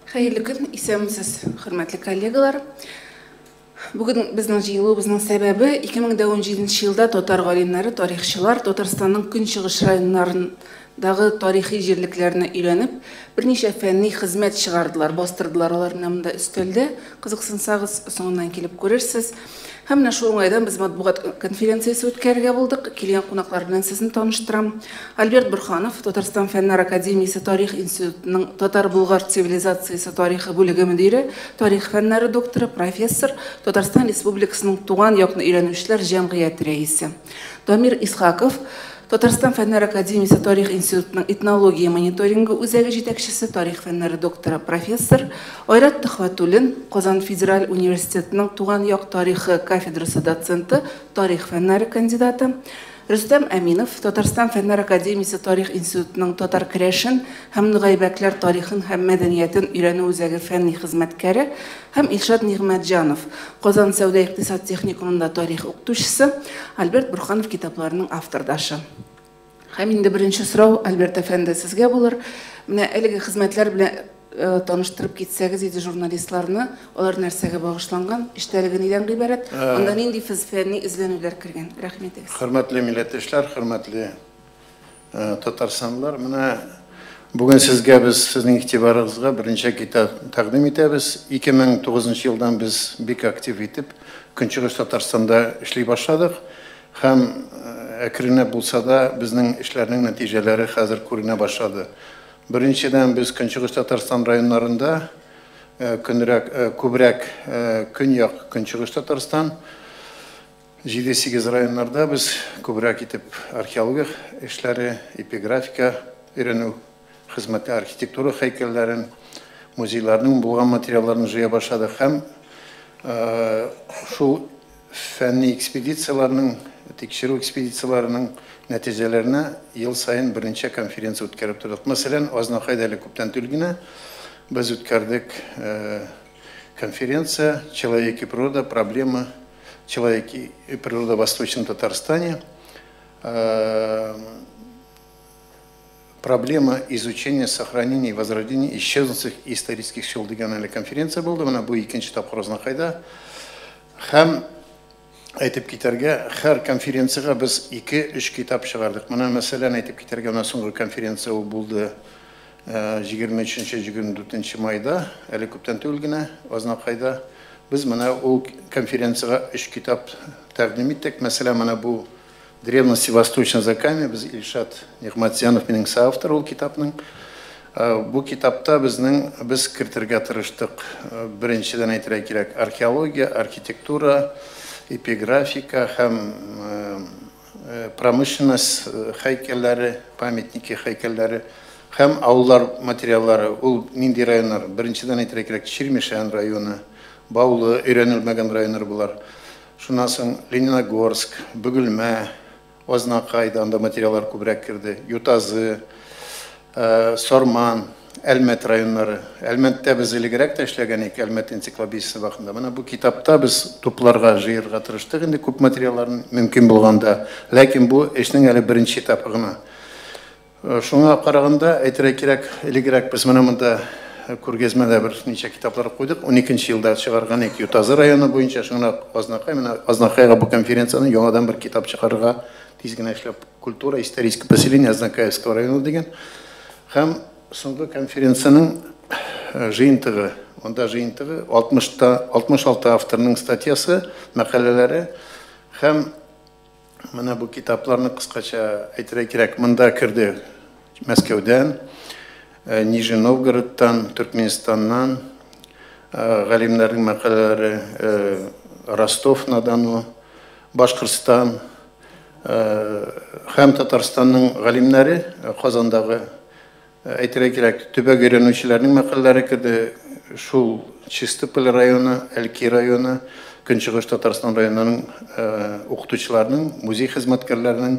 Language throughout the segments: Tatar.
Хәерле көн, исәнмесез, хөрмәтле коллегалар. Бүген безнең җыелуыбызның сәбәбе 2017 елда татар галимнәре, тарихчылар Татарстанның көнчыгыш районнарындагы тарихи җирлекләрне өйрәнеп, берничә фәнни хезмәт чыгардылар, бастырдылар алар менә монда өстәлдә. Кызыксынсагыз, соңыннан килеп күрерсез. Һәм менә шул уңайдан без матбугат конференциясе үткәрергә булдык. Килгән кунаклар белән сезне таныштырам. Альберт Борханов, Татарстан Фәннәр академиясе Тарих институтының татар-болгар цивилизациясе тарихы бүлеге мөдире, тарих фәннәре докторы, профессор, Татарстан Республикасының туган якны өйрәнүчеләр җәмгыяте рәисе. Дамир Исхаков, Татарстан Фәннәр академиясе Тарих институтының этнология мониторингы үзәге җитәкчесе, тарих фәннәре докторы, профессор. Айрат Төхвәтуллин, Казан федераль университетының туган як тарихы кафедрасы доценты, тарих фәннәре кандидаты. Рөстәм Әминов, Татарстан Фәннәр академиясе Тарих институтының татар керәшен һәм ногайбәкләр тарихын һәм мәдәниятен өйрәнү үзәге фәнни хезмәткәре, һәм Илшат Нигъмәтҗанов, Казан сәүдә-икътисад техникумында тарих укытучысы, Альберт Борханов китапларының автордашы. Һәм инде беренче сорау, Альберт әфәнде, сезгә булыр. Менә әлеге хезмәтләр белән таныштырып китсәгез иде журналистларны, алар нәрсәгә багышланган, эчтәлеге нидән гыйбарәт, анда нинди фәнни эзләнүләр кергән? Рәхим итегез. Хөрмәтле милләттәшләр, хөрмәтле татарстанлылар, менә бүген сезгә без сезнең игътибарыгызга берничә китап тәкъдим итәбез. 2009 елдан без бик актив итеп Көнчыгыш Татарстанда эшли башладык һәм әкренләп булса да безнең эшләрнең нәтиҗәләре хәзер күренә башлады. Беренчедән, без Көнчыгыш Татарстан районнарында көнрәк, күбрәк көньяк Көнчыгыш Татарстан 7-8 районнарда без күбрәк итеп археология эшләре, эпиграфика өйрәнү хезмәте, архитектура һәйкәлләрен, музейларның булган материалларын җыя башладык һәм шул фәнни экспедицияләрнең, тикшерү экспедицияләренең нәтиҗәләренә ел саен берничә конференция үткәреп тордык. Мәсәлән, Азнакайда әле күптән түгел генә без үткәрдек конференция «Человек и природа. Проблемы человека и природа в Восточном Татарстане. Проблема изучения, сохранения и возрождения исчезнувших исторических сел» дигән әле конференция булды. Менә бу икенче тапкыр Азнакайда. Һәм әйтеп китәргә, һәр конференциягә без 2-3 китап чыгардык. Менә мәсәлән, әйтеп китәргә, менә соңгы конференция ул булды 23-24 майда, әле күптән түгел генә Азнакайда. Без менә ул конференциягә 3 китап тәкъдим иттек. Мәсәлән, менә бу «Древности Восточной Закамья», без Илшат Нигъмәтзянов минем соавтор ул китапның. Бу китапта безнең без кертергә тырыштык. Беренчедән әйтергә кирәк, археология, архитектура, эпиграфика һәм промышленность һәйкәлләре, памятники һәйкәлләре һәм авыллар материаллары. Ул нинди районнар? Беренчедән әйтергә кирәк, Чирмешән районы, Баулы өйрәнелмәгән районнар булар. Шуннан соң Лениногорск, Бөгелмә, Азнакайда анда материаллар күбрәк керде. Ютазы, Сарман, Әлмәт районнары. Әлмәттә без элегрәк тә эшләгән идек, Әлмәт энциклопедиясе вакытында. Менә бу китапта без тупларга, җыярга тырыштык инде күп материалларны мөмкин булганда. Ләкин бу эшнең әле беренче этапы гына. Шуңа караганда әйтергә кирәк, элегрәк без менә монда күргәзмәдә берничә китаплар куйдык. 12 елда чыгарган идек Ютазы районы буенча, шуңа Азнакай, менә Азнакайга бу конференцияне яңадан бер китап чыгарырга тиз генә эшләп, «Культура исторического поселения Азнакаевского района» дигән. Һәм соңгы конференциянең җыентыгы, анда җыентыгы 66 авторның статьясы, мәкаләләре һәм менә бу китапларны кыскача әйтергә кирәк. Монда керде Мәскәүдән, Нижний Новгородтан, Төркменистаннан галимнәрнең мәкаләләре, Ростов-на-Дону, Башкортстан һәм Татарстанның галимнәре, Казандагы, әйтергә кирәк, төбәк өйрәнүчеләрнең мәкаләләре керде. Шул Чистополь районы, Әлки районы, Көнчыгыш Татарстан районының укытучыларының, музей хезмәткәрләренең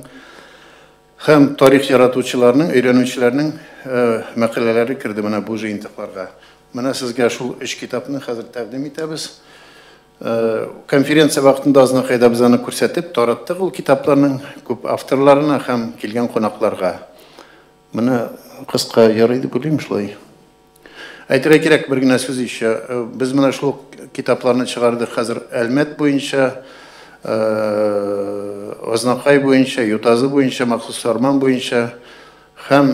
һәм тарих яратучыларның, өйрәнүчеләрнең мәкаләләре керде менә бу җыентыкларга. Менә сезгә шул 3 китапны хәзер тәкъдим итәбез. Конференция вакытында Азнакайда без аны күрсәтеп тараттык ул китапларның күп авторларына һәм килгән кунакларга. Менә кыска ярый дип уйлыйм шулай. Әйтергә кирәк бер генә сүз еще. Без менә шул китапларны чыгардык хәзер Әлмәт буенча, Азнакай буенча, Ютазы буенча, махсус Сарман буенча. Һәм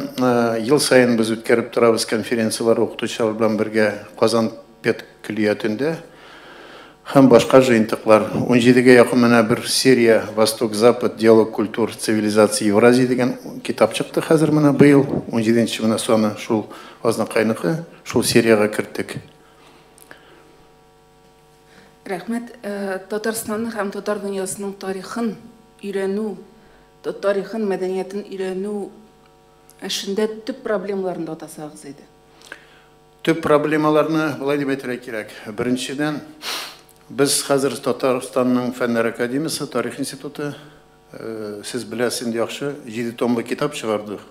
ел саен без үткәреп торабыз конференцияләр укытучылар белән бергә Казан педкөллиятендә һәм башка җыентыклар. 17-гә якын менә бер серия «Восток-Запад. Диалог культур цивилизации Евразии» дигән китап чыкты хәзер менә быел. 17-нче менә саны шул Азнакайныкы, шул сериягә керттек. Рәхмәт. Татарстанның һәм татар дөньясының тарихын өйрәнү, тарихын, мәдәниятен өйрәнү эшендә төп проблемаларын да атасагыз иде. Төп проблемаларны болай дип әйтергә кирәк. Беренчедән, без хәзер Татарстанның Фәннәр академиясе, Тарих институты, сез беләсез инде яхшы, 7 томлы китап чыгардык.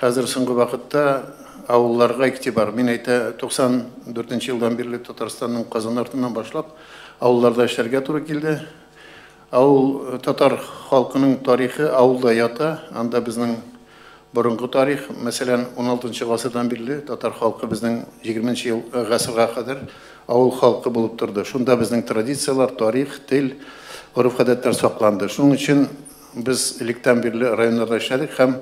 Хәзер соңгы вакытта авылларга игътибар. Мин әйтә, 94 елдан бирле Татарстанның Казан артыннан башлап авылларда эшләргә туры килде. Авыл татар халкының тарихы авылда ята, анда безнең борынгы тарих, мәсәлән, 16 гасырдан бирле татар халкы безнең 20 ел гасырга кадәр авыл халкы булып торды. Шунда безнең традицияләр, тарих, тел, гореф-гадәтләр сакланды. Шуның өчен без электән бирле районнарда эшләдек һәм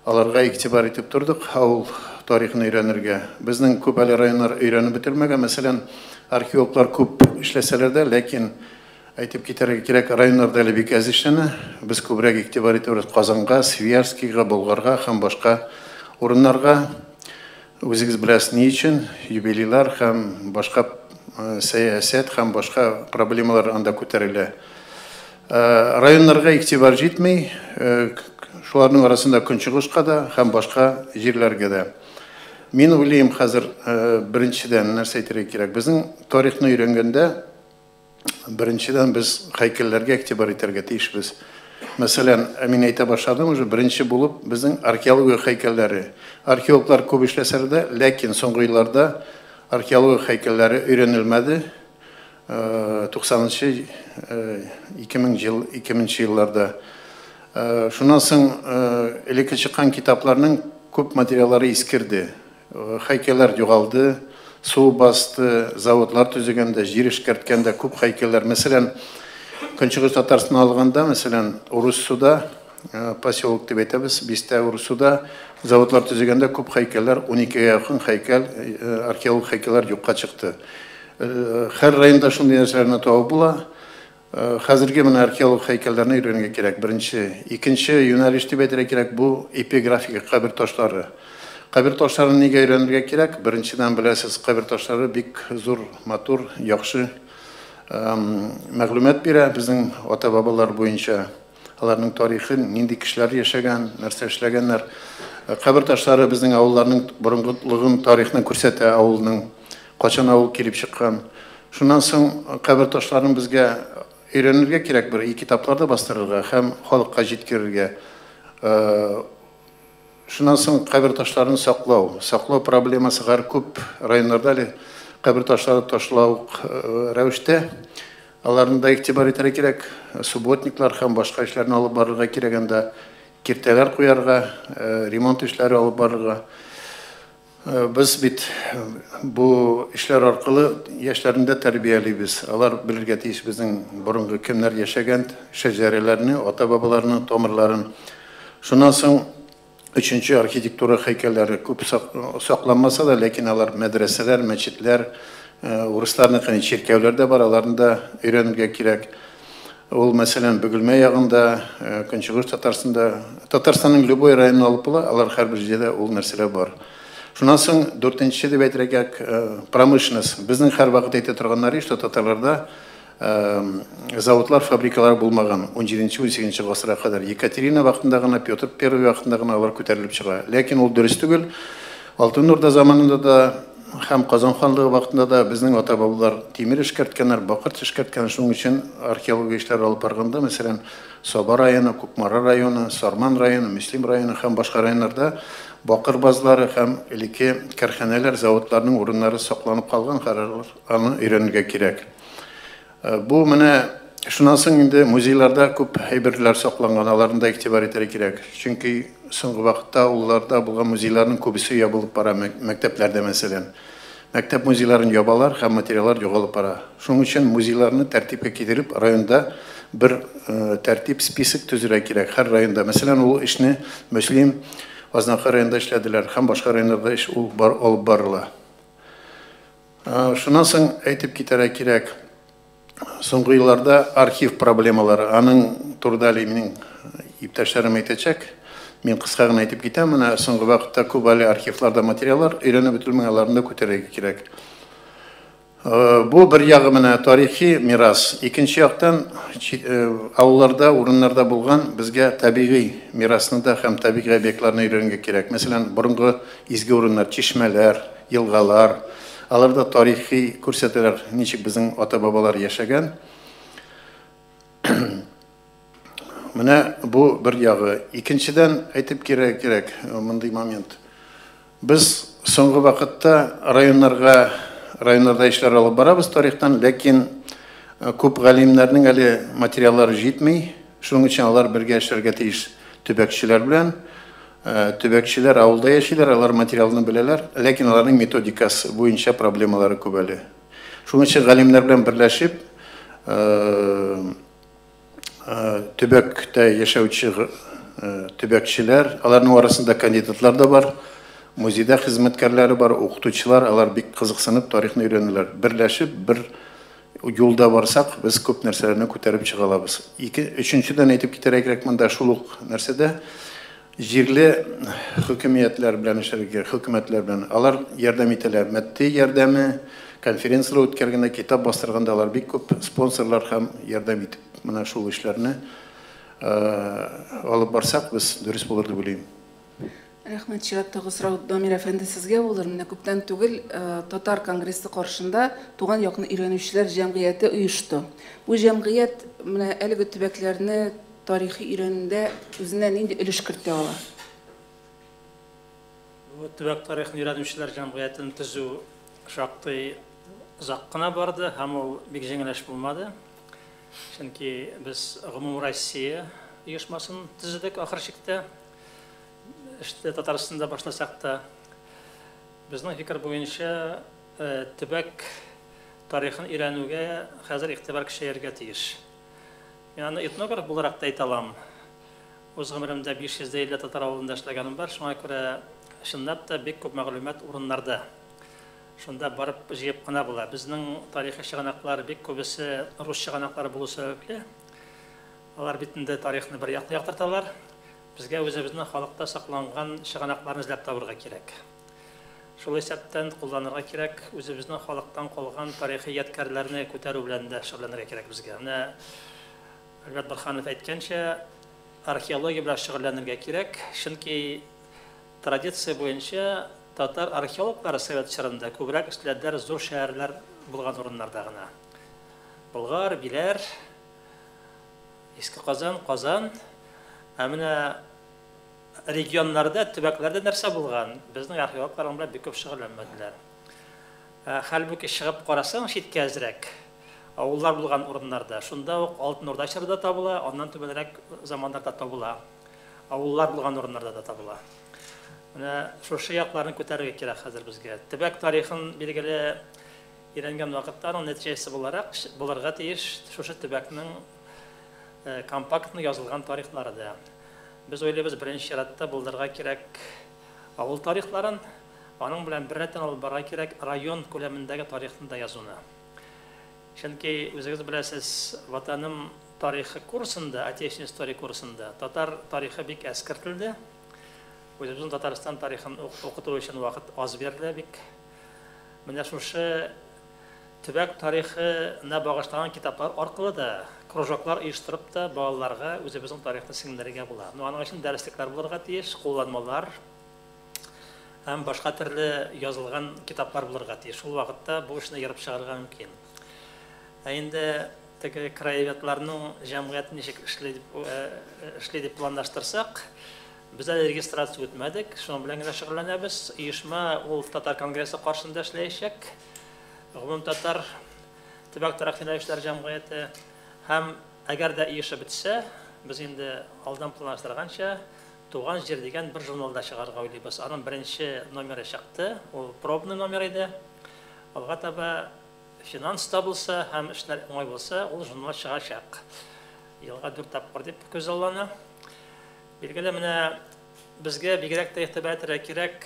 аларга игътибар итеп тордык, авыл тарихын өйрәнергә. Безнең күп әле районнар өйрәнеп бетермәгән, мәсәлән, археологлар күп эшләсәләр дә, ләкин әйтеп китәргә кирәк, районнарда әле бик әз эшләнә. Без күбрәк игътибар итәбез Казанга, Свияжскийга, Болгарга һәм башка урыннарга. Үзегез беләсез ни өчен, юбилейлар һәм башка сәясәт һәм башка проблемалар анда күтәрелә. Районнарга игътибар җитми, шуларның арасында Көнчыгышка да һәм башка җирләргә дә. Мин уйлыйм хәзер беренчедән нәрсә әйтергә кирәк. Безнең тарихны өйрәнгәндә беренчедән без һәйкәлләргә игътибар итәргә тиешбез. Мәсәлән, мин әйтә башладым уже, беренче булып безнең археология һәйкәлләре. Археологлар күп эшләсәләр дә, ләкин соңгы елларда археология һәйкәлләре өйрәнелмәде. 90-нчы, 2000 елларда. Шуннан соң элекке чыккан китапларның күп материаллары искерде. Һәйкәлләр югалды, су басты, заводлар төзегәндә, җир эшкәрткәндә күп һәйкәлләр. Мәсәлән, Көнчыгыш Татарстан алганда, мәсәлән, Урыссуда, поселок дип әйтәбез, бистә Урыссуда заводлар төзегәндә күп һәйкәлләр, 12-гә якын һәйкәл, археологик һәйкәлләр юкка чыкты. Һәр районда шундый нәрсәләрне табып була. Хәзерге менә археологик һәйкәлләрне өйрәнергә кирәк. Беренче, икенче юнәлеш дип әйтергә кирәк, бу эпиграфика, кабер ташлары. Кабер ташларын нигә өйрәнергә кирәк? Беренчедән, беләсез, кабер ташлары бик зур, матур, яхшы мәгълүмат бирә безнең ата-бабалар буенча. Аларның тарихы, нинди кешеләр яшәгән, нәрсә эшләгәннәр. Кабер ташлары безнең авылларның борынгылыгын, тарихны күрсәтә, авылның кайчан авыл килеп чыккан. Шуннан соң кабер ташларын безгә өйрәнергә кирәк, бер китапларда бастырырга һәм халыкка җиткерергә. Шуннан соң кабер ташларын саклау. Саклау проблемасы гар күп районнарда әле кабер ташлары ташлау рәвештә. Аларны да игътибар итәргә кирәк. Субботниклар һәм башка эшләрне алып барырга кирәк анда, киртәләр куярга, ремонт эшләре алып барырга. Без бит бу эшләр аркылы яшьләрне дә тәрбиялибез. Алар белергә тиеш безнең борынгы кемнәр яшәгән, шәҗәрәләрне, ата-бабаларның тамырларын. Шуннан соң өченче архитектура һәйкәлләре күп сакланмаса да, ләкин алар мәдрәсәләр, мәчетләр, урысларныкы чиркәүләр дә бар, аларны да өйрәнергә кирәк. Ул, мәсәлән, Бөгелмә ягында, Көнчыгыш Татарстанда, Татарстанның любой районын алып була, алар һәрбер җирдә ул нәрсәләр бар. Шуннан соң дүртенче дип әйтергә кирәк, промышленность. Безнең һәрвакыт әйтә торганнары, что татарларда заводлар, фабрикалар булмаган 17-18 гасырга кадәр. Екатерина вакытында гына, Петр I вакытында гына алар күтәрелеп чыга. Ләкин ул дөрес түгел. Алтын Урда заманында да һәм Казан ханлыгы вакытында да безнең ата-бабалар тимер эшкәрткәннәр, бакыр эшкәрткәннәр. Шуның өчен археология эшләре алып барганда, мәсәлән, Саба районы, Кукмара районы, Сарман районы, Мөслим районы һәм башка районнарда бакыр базлары һәм элекке кәрханәләр, заводларның урыннары сакланып калган, аны өйрәнергә кирәк. Бу менә шуннан соң инде музейларда күп әйберләр сакланган, аларны да игътибар итәргә кирәк. Чөнки Соңгы вакытта авылларда булган музейларның күбесе ябылып бара, мәктәпләрдә мәсәлән. Мәктәп музейларын ябалар һәм материаллар югалып бара. Шуның өчен музейларны тәртипкә китереп, районда бер тәртип список төзергә кирәк. Һәр районда. Мәсәлән, ул эшне Мөслим, Азнакай районында эшләделәр һәм башка районнарда эш ул алып барыла. Шуннан соң әйтеп китәргә кирәк, соңгы елларда архив проблемалары, аның турында әле минем иптәшләрем әйтәчәк. Мин кыска гына әйтеп китәм, менә соңгы вакытта күп әле архивларда материаллар өйрәнеп бетерелмәгән, аларны да күтәрергә кирәк. Бу бер ягы менә тарихи мирас, икенче яктан авылларда, урыннарда булган безгә табигый мирасны да һәм табигый объектларны өйрәнергә кирәк. Мәсәлән, борынгы изге урыннар, чишмәләр, елгалар, алар да тарихи күрсәтәләр, ничек безнең ата-бабалар яшәгән. Менә бу бер ягы. Икенчедән әйтеп кирәк мондый момент. Без соңгы вакытта районнарда эшләр алып барабыз тарихтан, ләкин күп галимнәрнең әле материаллары җитми. Шуның өчен алар бергә эшләргә тиеш төбәкчеләр белән. Төбәкчеләр авылда яшиләр, алар материалны беләләр, ләкин аларның методикасы буенча проблемалары күп әле. Шуның өчен галимнәр белән берләшеп, төбәктә яшәүче төбәкчеләр, аларның арасында кандидатлар да бар, музейда хезмәткәрләре бар, укытучылар, алар бик кызыксынып тарихны өйрәнәләр. Берләшеп, бер юлда барсак, без күп нәрсәләрне күтәреп чыга алабыз. Өченчедән әйтеп китәргә кирәк, монда шул ук нәрсәдә җирле хөкүмәтләр белән эшләргә, хөкүмәтләр белән алар ярдәм итәләр. Матди ярдәме, конференцияләр үткәргәндә, китап бастырганда алар бик күп спонсорлар һәм ярдәм итеп менә шул эшләрне алып барсак, без дөрес булыр дип уйлыйм. Рәхмәт. Чираттагы сорау Дамир әфәнде сезгә булыр. Менә күптән түгел Татар конгрессы каршында туган якны өйрәнүчеләр җәмгыяте оешты. Бу җәмгыять менә әлеге төбәкләрне тарихи өйрәнүдә үзенә нинди өлеш кертә ала? Бу төбәк тарихын өйрәнүчеләр җәмгыятен төзү шактый озак кына барды һәм ул бик җиңел эш булмады. Чөнки без гомум Россия оешмасын төзедек ахыр чиктә. Эште Татарстанда башласак та, безнең фикер буенча төбәк тарихын өйрәнүгә хәзер игътибар көчәергә тиеш. Мин аны этнограф буларак та әйтә алам. Үз гомеремдә 550 татар авылында эшләгәнем бар, шуңа күрә чынлап та бик күп мәгълүмат урыннарда. Шунда барып җыеп кына була. Безнең тарихи чыганаклар бик күбесе рус чыганаклары булу сәбәпле, алар бит инде тарихны бер яклы яктырталар. Безгә үзебезнең халыкта сакланган чыганакларны эзләп табырга кирәк. Шул исәптән кулланырга кирәк, үзебезнең халыктан калган тарихи ядкәрләрне күтәрү белән дә шөгыльләнергә кирәк безгә. Менә Альберт Борһанов әйткәнчә, археология белән шөгыльләнергә кирәк, чөнки традиция буенча татар археологлары совет чорында күбрәк эшләделәр зур шәһәрләр булган урыннарда гына. Болгар, Биләр, Иске Казан, Казан. Ә менә регионнарда, төбәкләрдә нәрсә булган? Безнең археологлар белән бик күп шөгыльләнмәделәр. Хәлбуки чыгып карасаң, читкә әзрәк авыллар булган урыннарда, шунда ук Алтын Урда чоры да табыла, аннан түбәнрәк заманнарда табыла. Авыллар булган урыннарда да табыла. Менә шушы якларны күтәрергә кирәк хәзер безгә. Төбәк тарихын билгеле өйрәнгән вакытта аның нәтиҗәсе буларак булырга тиеш шушы төбәкнең компактны язылган тарихлары да. Без уйлыйбыз, беренче чиратта булдырырга кирәк авыл тарихларын, аның белән бер рәттән алып барырга кирәк район күләмендәге тарихны да язуны. Чөнки үзегез беләсез, Ватаным тарихы курсында, Отечественная история курсында татар тарихы бик әз кертелде. Үзебезнең Татарстан тарихын укыту өчен вакыт аз бирелә бик. Менә шушы төбәк тарихына багышланган китаплар аркылы да, кружоклар оештырып та балаларга үзебезнең тарихны сеңдерергә була. Но аның өчен дәреслекләр булырга тиеш, кулланмалар һәм башка төрле язылган китаплар булырга тиеш. Шул вакытта бу эшне ерып чыгарырга мөмкин. Ә инде теге краеведларның җәмгыяте ничек эшли дип планлаштырсак, без әле регистрация үтмәдек, шуның белән генә шөгыльләнәбез. Оешма ул Татар конгрессы каршында эшләячәк. Гомум татар төбәк тарих өйрәнүчеләр җәмгыяте һәм әгәр дә оешып бетсә, без инде алдан планлаштырганча Туган җир дигән бер журналда чыгарырга уйлыйбыз. Аның беренче номеры чыкты, ул пробный номер иде. Алга таба финанс табылса һәм эшләр уңай булса, ул журнал чыгачак. Елга 4 тапкыр дип күзаллана. Билгеле, менә безгә бигрәк тә игътибар итәргә кирәк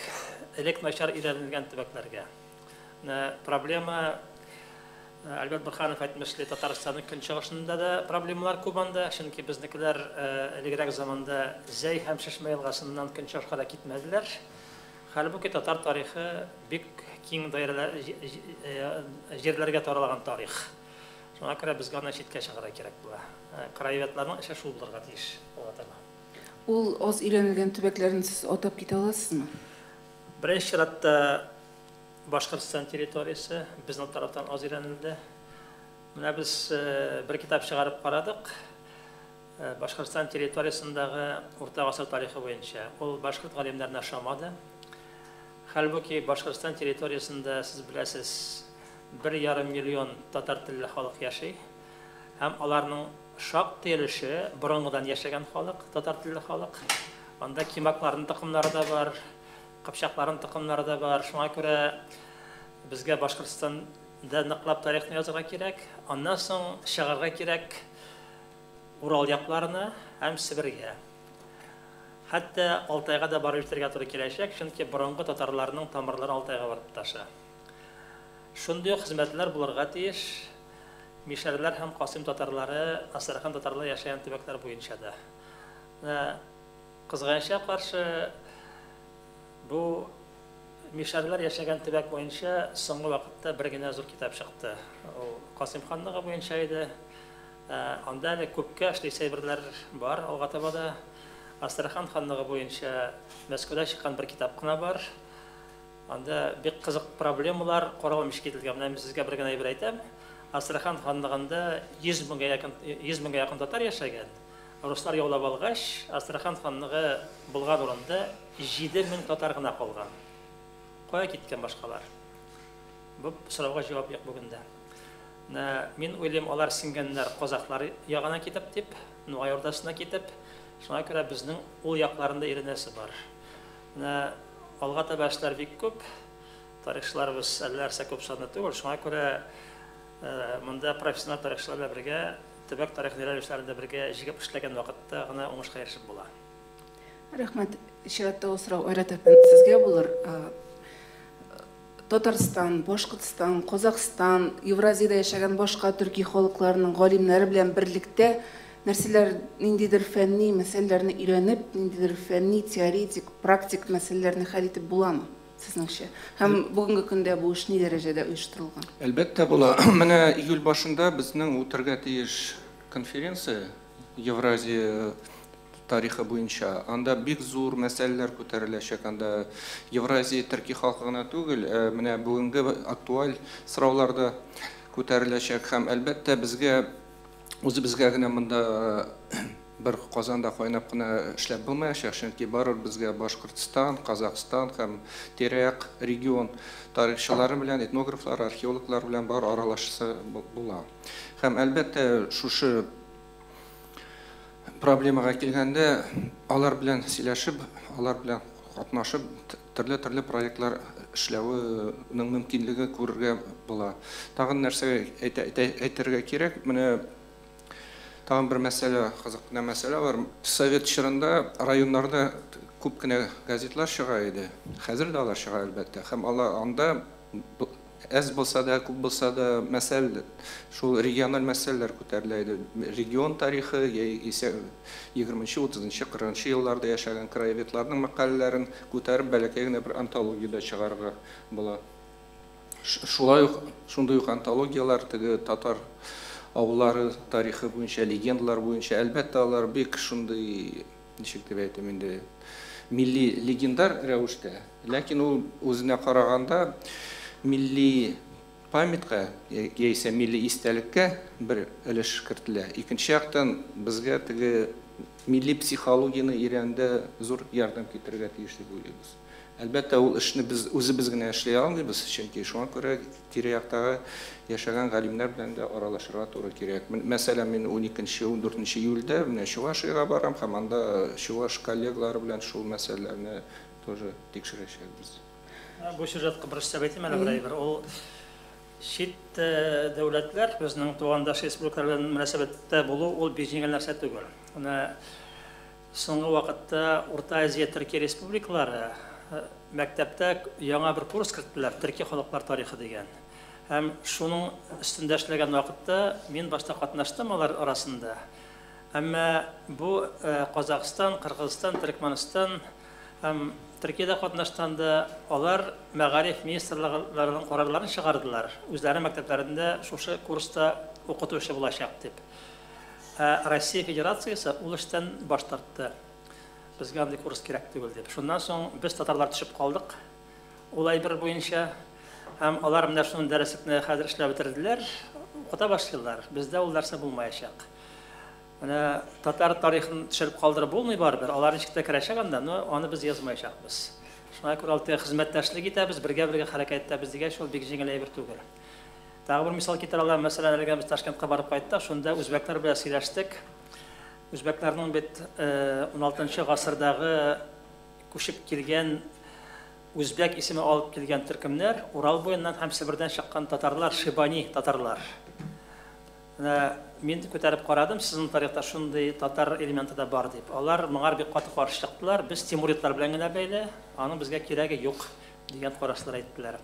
элек начар өйрәнелгән төбәкләргә. Менә проблема, Альберт Бурханов әйтмешли, Татарстанның көнчыгышында да проблемалар күп анда, чөнки безнекеләр элегрәк заманда Зәй һәм Шешмә елгасыннан көнчыгышка да китмәделәр. Хәлбуки татар тарихы бик киң даирәләр җирләргә таралган тарих. Шуңа күрә безгә аны читкә чыгарырга кирәк була. Краеведларның эше шул булырга тиеш була таба. Ул аз өйрәнелгән төбәкләрне сез атап китә аласызмы? Беренче чиратта Башкортстан территориясе безнең тарафтан аз өйрәнелде. Менә без бер китап чыгарып карадык. Башкортстан территориясендәге урта гасыр тарихы буенча. Ул башкорт галимнәренә ошамады. Хәлбуки Башкортстан территориясендә, сез беләсез, 1,5 миллион татар телле халык яши. Һәм аларның шактый өлеше борынгыдан яшәгән халык, татар телле халык. Анда кимакларның токымнары да бар, кыпчакларның токымнары да бар. Шуңа күрә безгә Башкортстанда ныклап тарихны язырга кирәк. Аннан соң чыгарга кирәк Урал якларына һәм Себергә. Хәтта Алтайга да барып җитәргә туры киләчәк, чөнки борынгы татарларның тамырлары Алтайга барып тоташа. Шундый ук хезмәтләр булырга тиеш мишәрләр һәм Касыйм татарлары, Астрахань татарлары яшәгән төбәкләр буенча да. Кызганычка каршы, бу мишәрләр яшәгән төбәк буенча соңгы вакытта бер генә зур китап чыкты. Ул Касыйм ханлыгы буенча иде. Анда әле күпкә эшлисе әйберләр бар алга таба да. Астрахань ханлыгы буенча Мәскәүдә чыккан бер китап кына бар. Анда бик кызык проблемалар каралмыш кителгән. Менә мин сезгә бер генә әйбер әйтәм. Астрахань ханлыгында 100 меңгә якын татар яшәгән. Руслар яулап алгач, Астрахань ханлыгы булган урында 7000 татар гына калган. Кая киткән башкалар? Бу сорауга җавап юк бүген дә. Мин уйлыйм, алар сингәннәр казахлар ягына китеп дип, Нугай Урдасына китеп. Шуңа күрә безнең ул якларында өйрәнәсе бар. Менә алга таба эшләр бик күп. Тарихчыларыбыз әллә нәрсә күп санлы түгел. Шуңа күрә монда профессионал тарихчылар белән бергә төбәк тарихын өйрәнүчеләрне дә бергә җигеп эшләгән вакытта гына уңышка ирешеп була. Рәхмәт. Чираттагы сорау Айрат әфәнде сезгә булыр. Татарстан, Башкортстан, Казахстан, Евразиядә яшәгән башка төрки халыкларының галимнәре белән берлектә нәрсәләр, ниндидер фәнни мәсьәләләрне өйрәнеп, ниндидер фәнни, теоретик, практик мәсьәләләрне хәл итеп буламы сезнеңчә? Һәм бүгенге көндә бу эш ни дәрәҗәдә оештырылган? Әлбәттә була. Менә июль башында безнең үтәргә тиеш конференция Евразия тарихы буенча. Анда бик зур мәсьәләләр күтәреләчәк. Анда Евразия төрки халкы гына түгел, менә бүгенге актуаль сораулар да күтәреләчәк. Һәм әлбәттә безгә үзебезгә генә монда бер Казанда кайнап кына эшләп булмаячак, чөнки барыбер безгә Башкортстан, Казахстан һәм тирә-як регион тарихчылары белән, этнографлар, археологлар белән бар аралашасы була. Һәм әлбәттә шушы проблемага килгәндә алар белән сөйләшеп, алар белән катнашып төрле-төрле проектлар эшләүнең мөмкинлеге күрергә була. Тагын нәрсә әйтергә кирәк, менә тагын бер мәсьәлә, кызык кына мәсьәлә бар. Совет чорында районнарда күп кенә газетлар чыга иде. Хәзер дә алар чыга әлбәттә. Һәм алар анда әз булса да, күп булса да мәсьәлә, шул региональ мәсьәләләр күтәрелә иде. Регион тарихы, яисә 20-нче, 30-нчы, 40-нчы елларда яшәгән краеведларның мәкаләләрен күтәреп бәләкәй генә бер антология дә чыгарырга була. Шулай ук шундый ук антологияләр теге татар авыллары тарихы буенча, легендалар буенча, әлбәттә, алар бик шундый, ничек дип әйтим инде, милли легендар рәвештә, ләкин ул үзенә караганда милли памятка, яисә милли истәлеккә бер өлеш кертелә. Икенче яктан безгә теге милли психологияне өйрәнүдә зур ярдәм китерергә тиеш дип уйлыйбыз. Әлбәттә, ул эшне без үзебез генә эшли алмыйбыз, чөнки шуңа күрә тирә-яктагы яшәгән галимнәр белән дә аралашырга туры кирәк. Мәсәлән, мин 12-14 июльдә менә Чувашиягә барам һәм анда чуваш коллегалары белән шул мәсьәләләрне тоже тикшерәчәкбез. Бу сюжетка бер өстәп әйтим әле бер әйбер. Ул чит дәүләтләр, безнең тугандаш республикалар белән мөнәсәбәттә булу ул бик җиңел нәрсә түгел. Менә соңгы вакытта Урта Азия Төркия республикалары мәктәптә яңа бер курс керттеләр, төрки халыклар тарихы дигән. Һәм шуның өстендә эшләгән вакытта мин башта катнаштым алар арасында. Әмма бу Казахстан, Кыргызстан, Төркмәнстан һәм Төркиядә катнашканда алар мәгариф министрлыкларының карарларын чыгардылар. Үзләренең мәктәпләрендә шушы курста укытучы булачак дип. Ә Россия Федерациясе ул эштән баш тартты. Безгә андый курс кирәк түгел дип. Шуннан соң без татарлар төшеп калдык ул әйбер буенча. Һәм алар менә шуның дәреслекне хәзер эшләп бетерделәр, укыта башлыйлар. Бездә ул нәрсә булмаячак. Менә татар тарихын төшереп калдырып булмый барыбер. Алар ничек тә керәчәк анда, но аны без язмаячакбыз. Шуңа күрә алты хезмәттәшлек итәбез, бергә-бергә хәрәкәт итәбез дигәч, ул бик җиңел әйбер түгел. Тагы бер мисал китерә алам. Мәсәлән, әлегә без Ташкентка барып кайттык, шунда үзбәкләр белән сөйләштек. Үзбәкләрнең бит 16 гасырдагы күчеп килгән үзбәк исеме алып килгән төркемнәр Урал буеннан һәм Себердән чыккан татарлар, шибани татарлар. Менә мин күтәреп карадым, сезнең тарихта шундый татар элементы да бар дип. Алар моңар бик каты каршы чыктылар. Без тимуридлар белән генә бәйле, аның безгә кирәге юк дигән карашлар әйттеләр.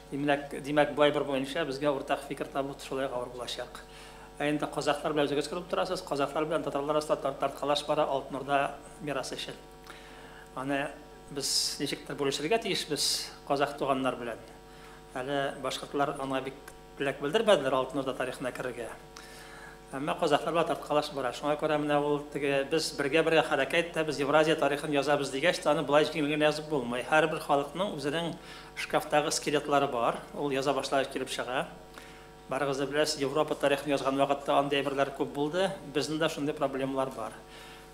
Димәк, бу әйбер буенча безгә уртак фикер табу шулай авыр булачак. Ә инде казахлар белән үзегез күреп торасыз, казахлар белән татарлар арасында тарткалаш бара Алтын Урда мирасы өчен. Аны без ничектер бүлешергә тиешбез казах туганнар белән. Әле башкортлар аңа бик теләк белдермәделәр Алтын Урда тарихына керергә. Әмма казахлар белән тарткалаш бара. Шуңа күрә менә ул теге без бергә-бергә хәрәкәт итәбез, Евразия тарихын язабыз дигәч, аны болай җиңел генә язып булмый. Һәрбер халыкның үзенең шкафтагы скелетлары бар. Ул яза башлагач килеп чыга. Барыгыз да беләсез, Европа тарихын язган вакытта андый әйберләр күп булды. Безнең дә шундый проблемалар бар.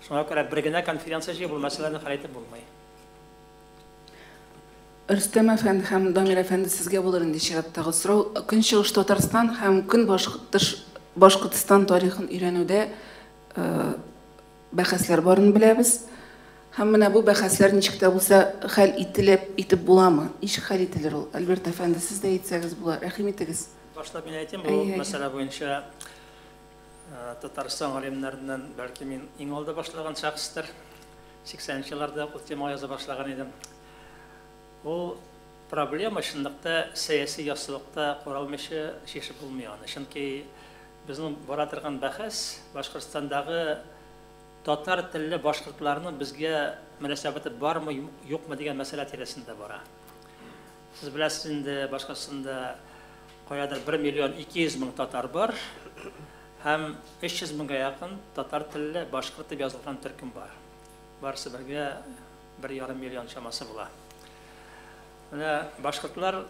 Шуңа күрә бер генә конференция җыеп ул мәсьәләне хәл итеп булмый. Рөстәм әфәнде һәм Дамир әфәнде, сезгә булыр инде чираттагы сорау. Көнчыгыш Татарстан һәм Көнбашкортыш Башкортстан тарихын өйрәнүдә бәхәсләр барын беләбез. Һәм менә бу бәхәсләр ничек тә булса хәл ителеп итеп буламы? Ничек хәл ителер ул? Альберт әфәнде, сез дә әйтсәгез була. Рәхим итегез. Башлап мин әйтим, бу мәсьәлә буенча Татарстан галимнәреннән бәлки мин иң алда башлаган шәхестер. 80 елларда ул тема яза башлаган идем. Ул проблема чынлыкта сәяси яссылыкта каралмыйча чишеп булмый аны. Чөнки безнең бара торган бәхәс Башкортстандагы татар телле башкортларның безгә мөнәсәбәте бармы, юкмы дигән мәсьәлә тирәсендә бара. Сез беләсез инде, Башкортстанда каядыр 1 миллион 200 мең татар бар һәм 300 меңгә якын татар телле башкорт дип язылган төркем бар. Барысы бергә 1,5 миллион чамасы була. Менә башкортлар,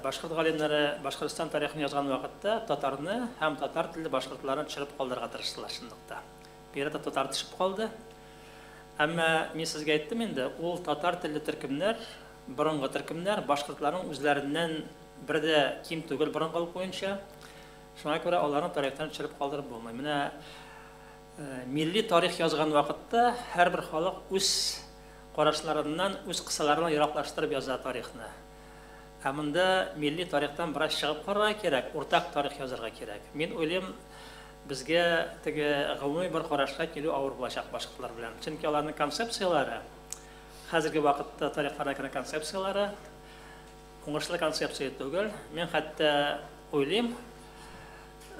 башкорт галимнәре Башкортстан тарихын язган вакытта татарны һәм татар телле башкортларны төшереп калдырырга тырыштылар чынлыкта. Бигрәк тә татар төшеп калды. Әмма мин сезгә әйттем инде, ул татар телле төркемнәр, борынгы төркемнәр башкортларның үзләреннән бер дә ким түгел борынгылык буенча. Шуңа күрә аларны тарихтан төшереп калдырып булмый. Менә милли тарих язган вакытта һәрбер халык үз карашларыннан, үз кысаларына ераклаштырып яза тарихны. Ә монда милли тарихтан бераз чыгып карарга кирәк, уртак тарих язарга кирәк. Мин уйлыйм, безгә теге гомуми бер карашка килү авыр булачак башкортлар белән. Чөнки аларның концепцияләре, хәзерге вакытта тарихларына кергән концепцияләре уңышлы концепция түгел. Мин хәтта уйлыйм,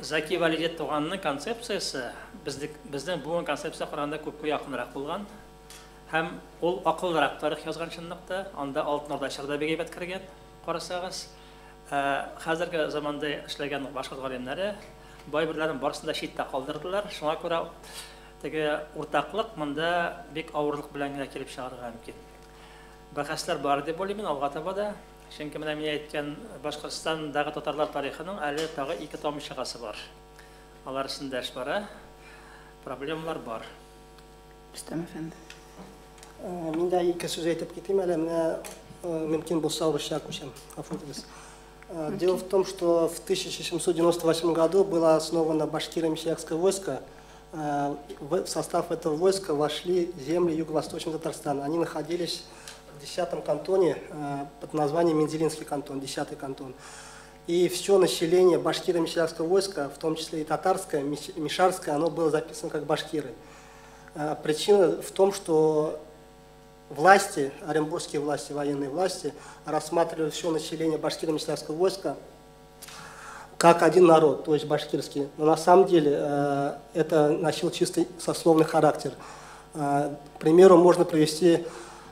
Заки Вәлиди туганның концепциясе безнең бүгенге концепция караганда күпкә якынрак булган. Һәм ул акыллырак тарих язган чынлыкта, анда Алтын Урда чоры да бик әйбәт кергән, карасагыз. Хәзерге заманда эшләгән башкорт галимнәре бай берләрен барысын да читтә калдырдылар. Шуңа күрә теге уртаклык монда бик авырлык белән генә килеп чыгарга мөмкин. Бәхәсләр бар дип уйлыйм мин алга таба да. Чөнки менә мин әйткән Башкортстандагы татарлар тарихының әле тагы 2 том чыгасы бар. Алар өстендә эш бара. Проблемалар бар. Рөстәм әфәнде. Мин дә ике сүз әйтеп китим әле, менә мөмкин булса урысча күчәм. Гафу итегез. Дело в том, что в 1798 году было основано башкиро-мещерякское войско. В состав этого войска вошли земли Юго-Восточного Татарстана. Они находились в 10-м кантоне под названием Мензелинский кантон, 10-й кантон. И все население башкиро-мещерякского войска, в том числе и татарское, мишарское, оно было записано как башкиры. Причина в том, что власти, оренбургские власти, военные власти, рассматривали все население башкиро-мещерякского войска как один народ, то есть башкирский. Но на самом деле это носил чисто сословный характер. К примеру, можно привести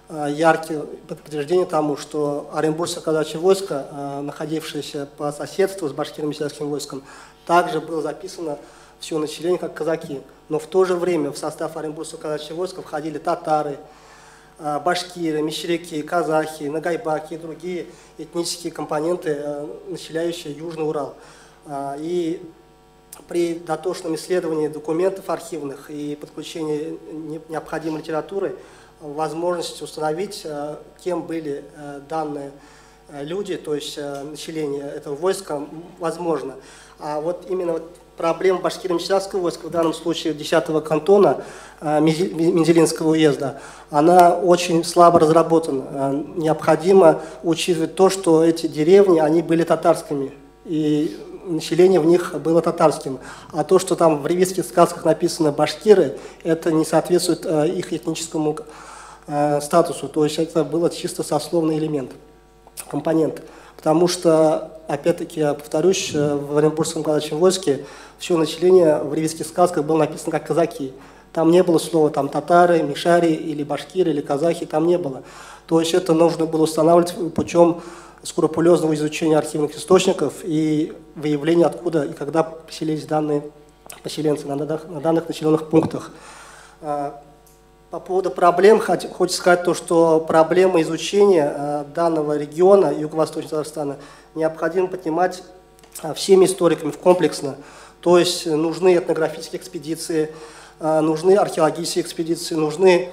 яркие подтверждение тому, что Оренбургское казачье войско, находившееся по соседству с башкиро-мещерякским войском, также было записано все население как казаки. Но в то же время в состав Оренбургского казачьего войска входили татары, башкиры, мещеряки, казахи, нагайбаки и другие этнические компоненты, населяющие Южный Урал. И при дотошном исследовании документов архивных и подключении необходимой литературы возможность установить, кем были данные люди, то есть население этого войска, возможно. А вот именно вот проблема башкиро-мещерякского войска, в данном случае 10-го кантона Мензелинского уезда, она очень слабо разработана. Необходимо учитывать то, что эти деревни, они были татарскими, и население в них было татарским. А то, что там в ревизских сказках написано «башкиры», это не соответствует их этническому статусу. То есть это было чисто сословный элемент, компонент. Потому что, опять-таки, я повторюсь, в Оренбургском казачьем войске все население в ревизских сказках было написано как казаки. Там не было слова там, татары, мишари или башкиры, или казахи, там не было. То есть это нужно было устанавливать путем скрупулезного изучения архивных источников и выявления, откуда и когда поселились данные поселенцы на данных населенных пунктах. По поводу проблем, хочется сказать то, что проблемы изучения данного региона Юго-Восточного Татарстана необходимо поднимать всеми историками комплексно. То есть нужны этнографические экспедиции, нужны археологические экспедиции, нужны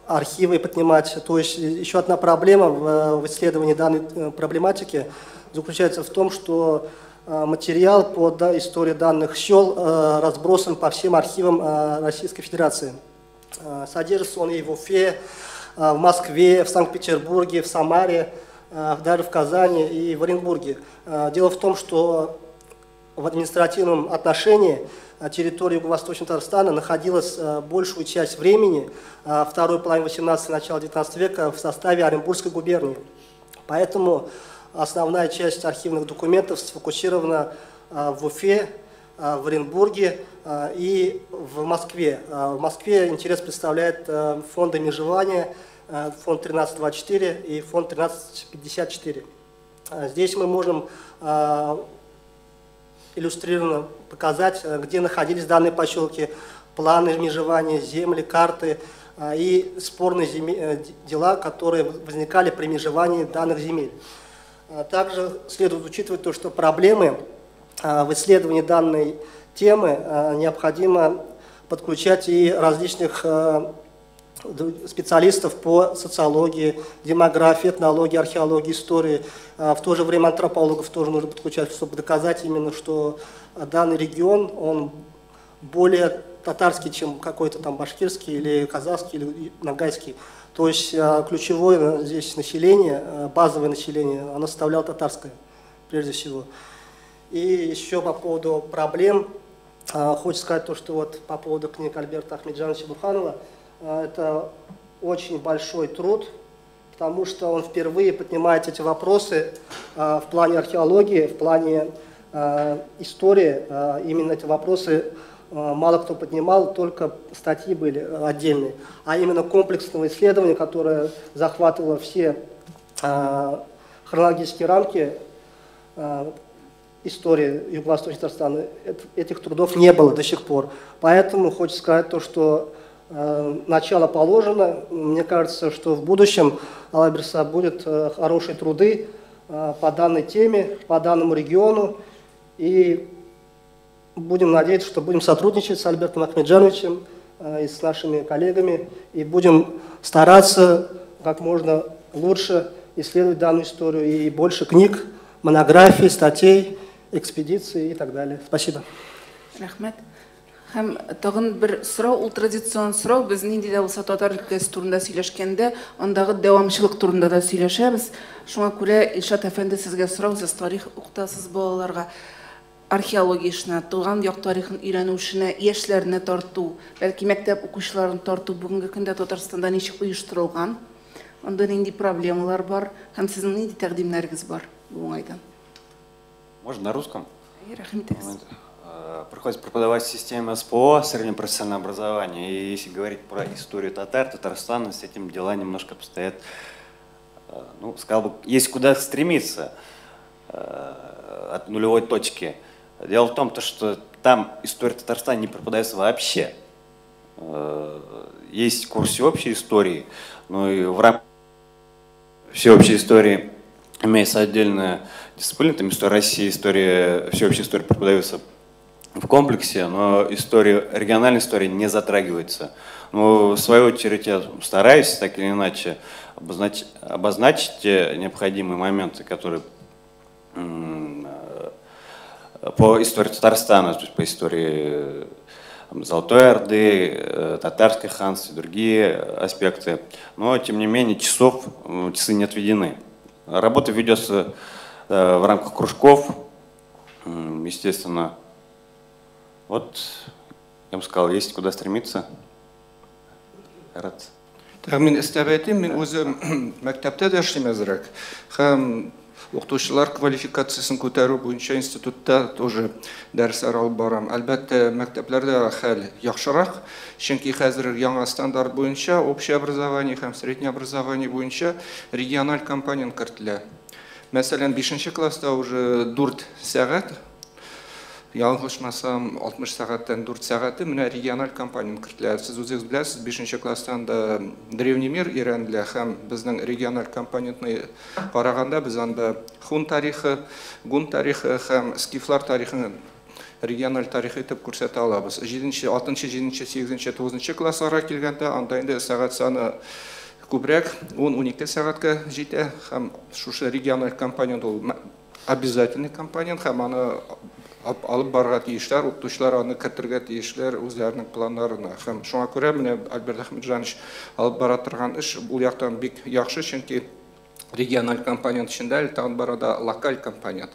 архивы поднимать. То есть еще одна проблема в исследовании данной проблематики заключается в том, что материал по истории данных сел разбросан по всем архивам Российской Федерации. Содержится он и в Уфе, в Москве, в Санкт-Петербурге, в Самаре, даже в Казани и в Оренбурге. Дело в том, что в административном отношении территория Юго-Восточного Татарстана находилась большую часть времени, второй половины 18-го, начала 19 века, в составе Оренбургской губернии. Поэтому основная часть архивных документов сфокусирована в Уфе, в Оренбурге и в Москве. В Москве интерес представляет фонды межевания, фонд 1324 и фонд 1354. Здесь мы можем иллюстрированно показать, где находились данные поселки, планы межевания, земли, карты и спорные дела, которые возникали при межевании данных земель. Также следует учитывать то, что проблемы в исследовании данной темы необходимо подключать и различных специалистов по социологии, демографии, этнологии, археологии, истории. В то же время антропологов тоже нужно подключать, чтобы доказать именно, что данный регион, он более татарский, чем какой-то там башкирский или казахский или ногайский. То есть ключевое здесь население, базовое население, оно составляло татарское, прежде всего. И еще по поводу проблем, хочется сказать то, что вот по поводу книг Альберта Ахмеджановича Бурханова, это очень большой труд, потому что он впервые поднимает эти вопросы в плане археологии, в плане истории. Именно эти вопросы мало кто поднимал, только статьи были отдельные. А именно комплексного исследования, которое захватывало все хронологические рамки истории Юго-Восточного Татарстана, этих трудов не было до сих пор. Поэтому хочется сказать то, что начало положено. Мне кажется, что в будущем Алаберса будет хорошие труды по данной теме, по данному региону. И будем надеяться, что будем сотрудничать с Альбертом Ахмеджановичем. и с нашими коллегами, и будем стараться как можно лучше исследовать данную историю и больше книг, монографий, статей, экспедиций и так далее. Спасибо. Рәхмәт. Һәм тагын бер сорау, ул традицион сорау, без нинди дә булса татар өлкәсе турында сөйләшкәндә, андагы дәвамчылык турында да сөйләшәбез. Шуңа күрә, Илшат әфәнде, сезгә сорау, сез тарих укытасыз балаларга. Археология эшенә, туган як тарихын өйрәнү эшенә яшьләрне тарту, бәлки мәктәп укучыларын тарту бүгенге көндә Татарстанда ничек оештырылган? Анда нинди проблемалар бар һәм сезнең нинди тәкъдимнәрегез бар бу уңайдан? Можно на русском? Рәхим итегез. Приходится преподавать в системе СПО, среднее профессиональное образование. И если говорить про историю татар, Татарстана, с этим дела немножко обстоят, ну, сказал бы, есть куда стремиться от нулевой точки. Дело в том, что там история Татарстана не преподается вообще. Есть курс всеобщей истории, но и в рамках всеобщей истории имеется отдельная дисциплина, там история России, история, всеобщая история преподается в комплексе, но история, региональная история не затрагивается. Но в свою очередь я стараюсь так или иначе обозначить те необходимые моменты, которые по истории Татарстана, то есть по истории Золотой Орды, Татарской ханства и другие аспекты. Но, тем не менее, часы не отведены. Работа ведется в рамках кружков, естественно. Вот, я бы сказал, есть куда стремиться. Рад. Так, мин өстәп әйтим, мин үзем мәктәптә дә эшлим әзрәк. Һәм укытучылар квалификациясен күтәрү буенча институтта тоже дәресләр алып барам. Әлбәттә, мәктәпләрдә хәл яхшырак, чөнки хәзер яңа стандарт буенча общее образование һәм среднее образование буенча региональ компонент кертелә. Мәсәлән, 5 класста уже 4 сәгать, ялгышмасам, 60 сәгатьтән 4 сәгате менә региональ компонент кертелә. Сез үзегез беләсез, 5 класстан да древний мир өйрәнелә һәм безнең региональ компонентны караганда без анда хун тарихы, гун тарихы һәм скифлар тарихын региональ тарих итеп күрсәтә алабыз. 7, 6, 7, 8, 9 классларга килгәндә анда инде сәгать саны күбрәк, 10-12 сәгатькә җитә һәм шушы региональ компонент ул обязательный компонент һәм аны алып барырга тиешләр, укытучылар аны кертергә тиешләр үзләренең планнарына. Һәм шуңа күрә менә Альберт Әхмәтҗанович алып бара торган эш ул яктан бик яхшы, чөнки региональ компонент эчендә әле тагын бара да локаль компонент.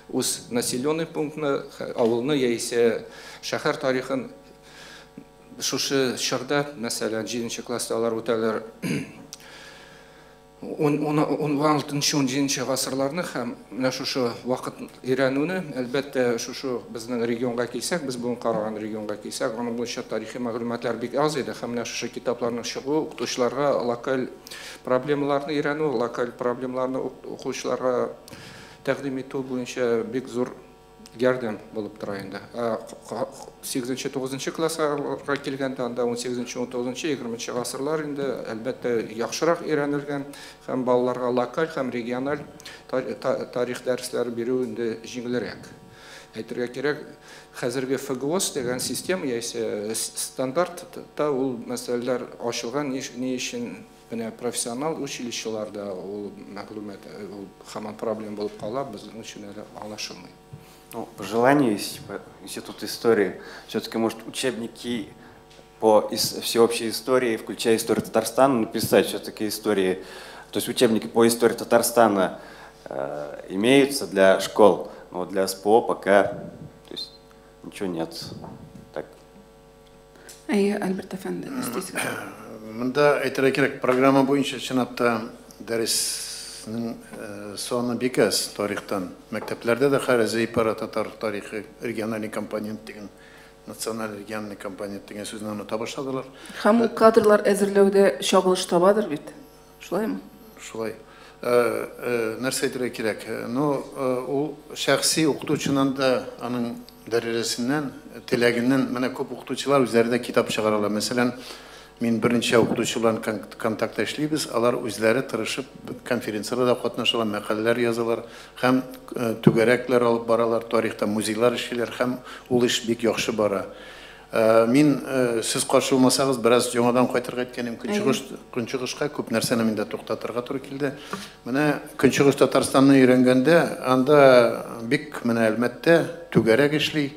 Үз населенный пунктны, авылны яисә шәһәр тарихын шушы чорда, мәсәлән, 7 класста алар үтәләр 16-нчы, 17 гасырларны һәм менә шушы вакыт өйрәнүне, әлбәттә, шушы безнең регионга килсәк, без бүген караган регионга килсәк, аның буенча тарихи мәгълүматлар бик аз иде һәм менә шушы китапларның чыгуы укытучыларга локаль проблемаларны өйрәнү, локаль проблемаларны укучыларга тәкъдим итү буенча бик зур ярдәм булып тора инде. 8-нче, 9-нчы классларга килгәндә анда 18-нче, 19-нчы, 20-нче гасырлар инде әлбәттә яхшырак өйрәнелгән һәм балаларга локаль һәм региональ тарих дәресләре бирү инде җиңелрәк. Әйтергә кирәк, хәзерге ФГОС дигән система яисә стандартта ул мәсьәләләр ачылган, ни өчен менә профессионал училищеларда ул мәгълүмат ул һаман проблема булып кала, безнең өчен әле аңлашылмый. Ну, по желанию есть Институт истории, все-таки может учебники по всеобщей истории, включая историю Татарстана, написать все-таки истории, то есть учебники по истории Татарстана имеются для школ, но для СПО пока, то есть, ничего нет. Так. Әйе, Альберт әфәнде, өстисез. Монда әйтергә кирәк, программа буенча чынлап та дәреснең саны бик аз тарихтан. Мәктәпләрдә дә хәзер пара татар тарихы региональный компонент дигән, националь региональный компонент дигән сүзне оныта башладылар. Һәм ул кадрлар әзерләүдә чагылыш табадыр бит. Шулаймы? Шулай. Нәрсә әйтергә кирәк? Ну, ул шәхси укытучыннан да аның дәрәҗәсеннән, теләгеннән менә күп укытучылар үзләре дә китап чыгаралар. Мәсәлән, мин берничә укытучы белән контактта эшлибез, алар үзләре тырышып конференцияләрдә катнашалар, мәкаләләр язалар һәм түгәрәкләр алып баралар, тарихта музейлар эшлиләр һәм ул эш бик яхшы бара. Мин сез каршы булмасагыз, бераз яңадан кайтырга әйткәнем Көнчыгышка күп нәрсәне миндә туктатырга туры килде. Менә Көнчыгыш Татарстанны өйрәнгәндә, анда бик менә Әлмәттә түгәрәк эшли,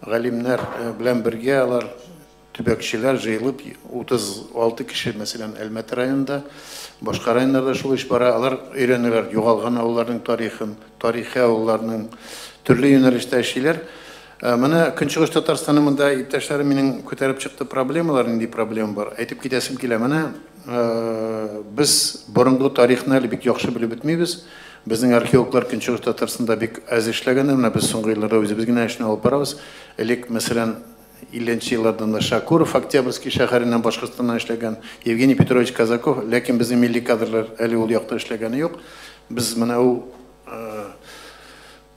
галимнәр белән бергә алар төбәкчеләр җыелып 36 кеше, мәсәлән, Әлмәт районында, башка районнарда шул эш бара. Алар өйрәнәләр югалган авылларның тарихын, тарихи авылларның төрле юнәлештә эшлиләр. Менә Көнчыгыш Татарстанның монда иптәшләрем минем күтәреп чыкты проблемалар, нинди проблема бар. Әйтеп китәсем килә. Менә без борынгы тарихны әле бик яхшы белеп бетмибез. Безнең археологлар Көнчыгыш Татарстанда бик әз эшләгәннәр. Менә без соңгы елларда үзебез генә эшне алып барабыз. Элек, мәсәлән, 50 еллардан да Шакуров Октябрьский шәһәреннән Башкортстаннан эшләгән, Евгений Петрович Казаков, ләкин безнең милли кадрлар әле ул якта эшләгәне юк. Без менә ул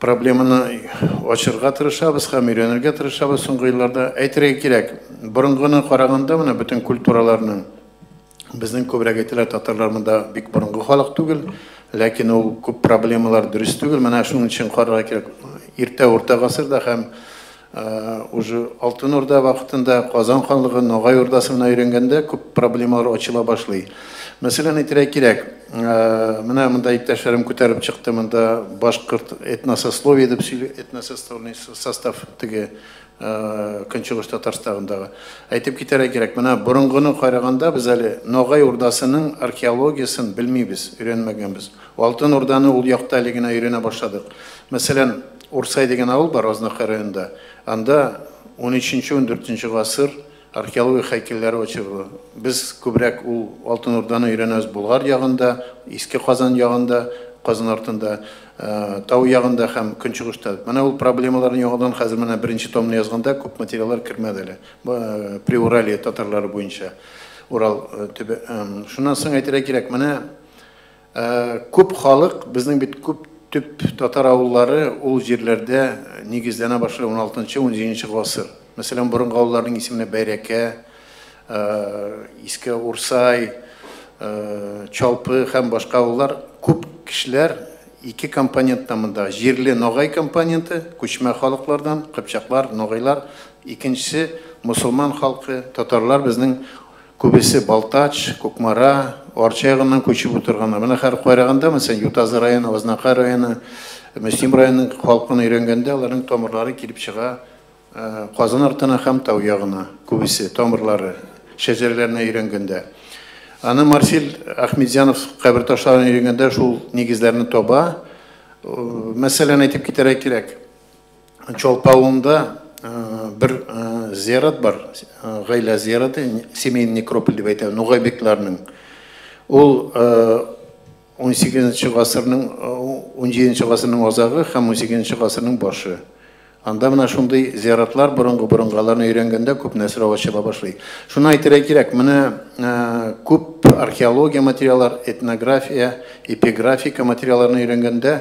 проблеманы ачырга тырышабыз һәм өйрәнергә тырышабыз соңгы елларда. Әйтергә кирәк, борынгыны караганда менә бөтен культураларның безнең күбрәк әйтәләр, татарлар монда бик борынгы халык түгел, ләкин ул күп проблемалар дөрес түгел. Менә шуның өчен карарга кирәк. Иртә урта гасырда һәм уже Алтын Урда вакытында Казан ханлыгы, Ногай Урдасы менә өйрәнгәндә күп проблемалар ачыла башлый. Мәсәлән, әйтергә кирәк, менә монда иптәшләрем күтәреп чыкты, монда башкорт этносословие дип сөйли, этносословный состав теге Көнчыгыш Татарстандагы. Әйтеп китәргә кирәк, менә борынгыны караганда без әле Ногай Урдасының археологиясын белмибез, өйрәнмәгәнбез. Алтын Урданы ул якта әле генә өйрәнә башладык. Мәсәлән, Урсай дигән авыл бар Азнакай районында. Анда 13-14 гасыр археология һәйкәлләре ачылды. Без күбрәк ул Алтын Урданы өйрәнәбез Болгар ягында, Иске Казан ягында, Казан артында, Тау ягында һәм Көнчыгышта. Менә ул проблемаларны яңадан хәзер менә беренче томны язганда күп материаллар кермәде әле. Приуралия татарлары буенча. Урал төбе. Шуннан соң әйтергә кирәк, менә күп халык, безнең бит күп төп татар авыллары ул җирләрдә нигезләнә башлый 16-17 гасыр. Мәсәлән, борынгы авылларның исеменә Бәйрәкә, Иске Урсай, Чалпы һәм башка авыллар. Күп кешеләр ике компоненттан монда. Җирле ногай компоненты, күчмә халыклардан, кыпчаклар, ногайлар. Икенчесе мусульман халкы, татарлар безнең күбесе Балтач, Кукмара, Арча ягыннан күчеп утырганнар. Менә һәр караганда, мәсәлән, Ютазы районы, Азнакай районы, Мөслим районының халкын өйрәнгәндә, аларның тамырлары килеп чыга Казан артына һәм Тау ягына, күбесе тамырлары, шәҗәрәләренә өйрәнгәндә. Аны Марсель Ахмедзянов кабер ташларын өйрәнгәндә шул нигезләрне таба. Мәсәлән, әйтеп китәргә кирәк, Чалпы авылында бер зиярат бар, гаилә зияраты, семейный некрополь дип әйтә, Нугайбекларның. Ул 18 гасырның, 17 гасырның азагы һәм 18 гасырның башы. Анда менә шундый зияратлар борынгы-борынгыларны өйрәнгәндә күп нәрсә ачыла башлый. Шуны әйтергә кирәк, менә күп археология материаллар, этнография, эпиграфика материалларын өйрәнгәндә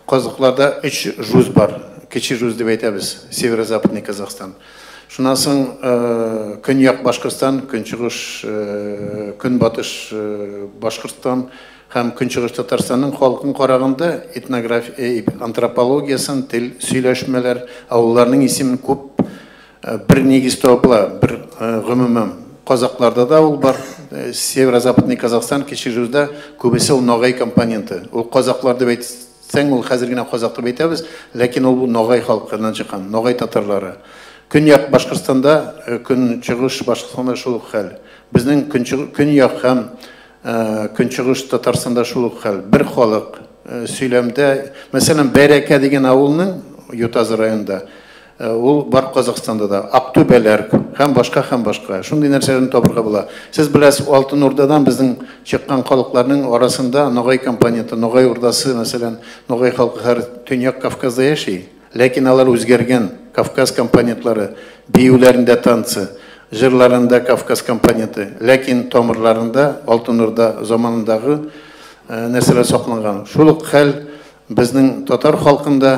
казыкларда 3 жуз бар. Кече жуз дип әйтәбез, северо-западный Казахстан. Шуннан соң көньяк Башкортстан, көнчыгыш, көнбатыш Башкортстан һәм Көнчыгыш Татарстанның халкын караганда этнография, антропологиясын, тел сөйләшмәләр, авылларның исемен күп бер нигез табыла, бер гомумән. Казакларда да ул бар, северо-западный Казахстан, Кече жузда күбесе ул ногай компоненты. Ул казаклар дип әйтсәң, ул хәзер генә казак дип әйтәбез, ләкин ул ногай халкыннан чыккан, ногай татарлары. Көньяк Башкортстанда, Көнчыгыш Башкортстанда шул ук хәл. Безнең көньяк һәм Көнчыгыш Татарстанда шул ук хәл. Бер халык сөйләмдә, мәсәлән, Бәрәкә дигән авылның Ютазы районында, ул бар Казахстанда да, Актүбәләр һәм башка һәм башка. Шундый нәрсәләрне табырга була. Сез беләсез, Алтын Урдадан безнең чыккан халыкларның арасында ногай компоненты, Ногай Урдасы, мәсәлән, ногай халкы һәр Төньяк Кавказда яши, ләкин алар үзгәргән Кавказ компонентлары, биюләрендә танцы, җырларында Кавказ компоненты, ләкин тамырларында Алтын Урда заманындагы нәрсәләр сакланган. Шул ук хәл безнең татар халкында,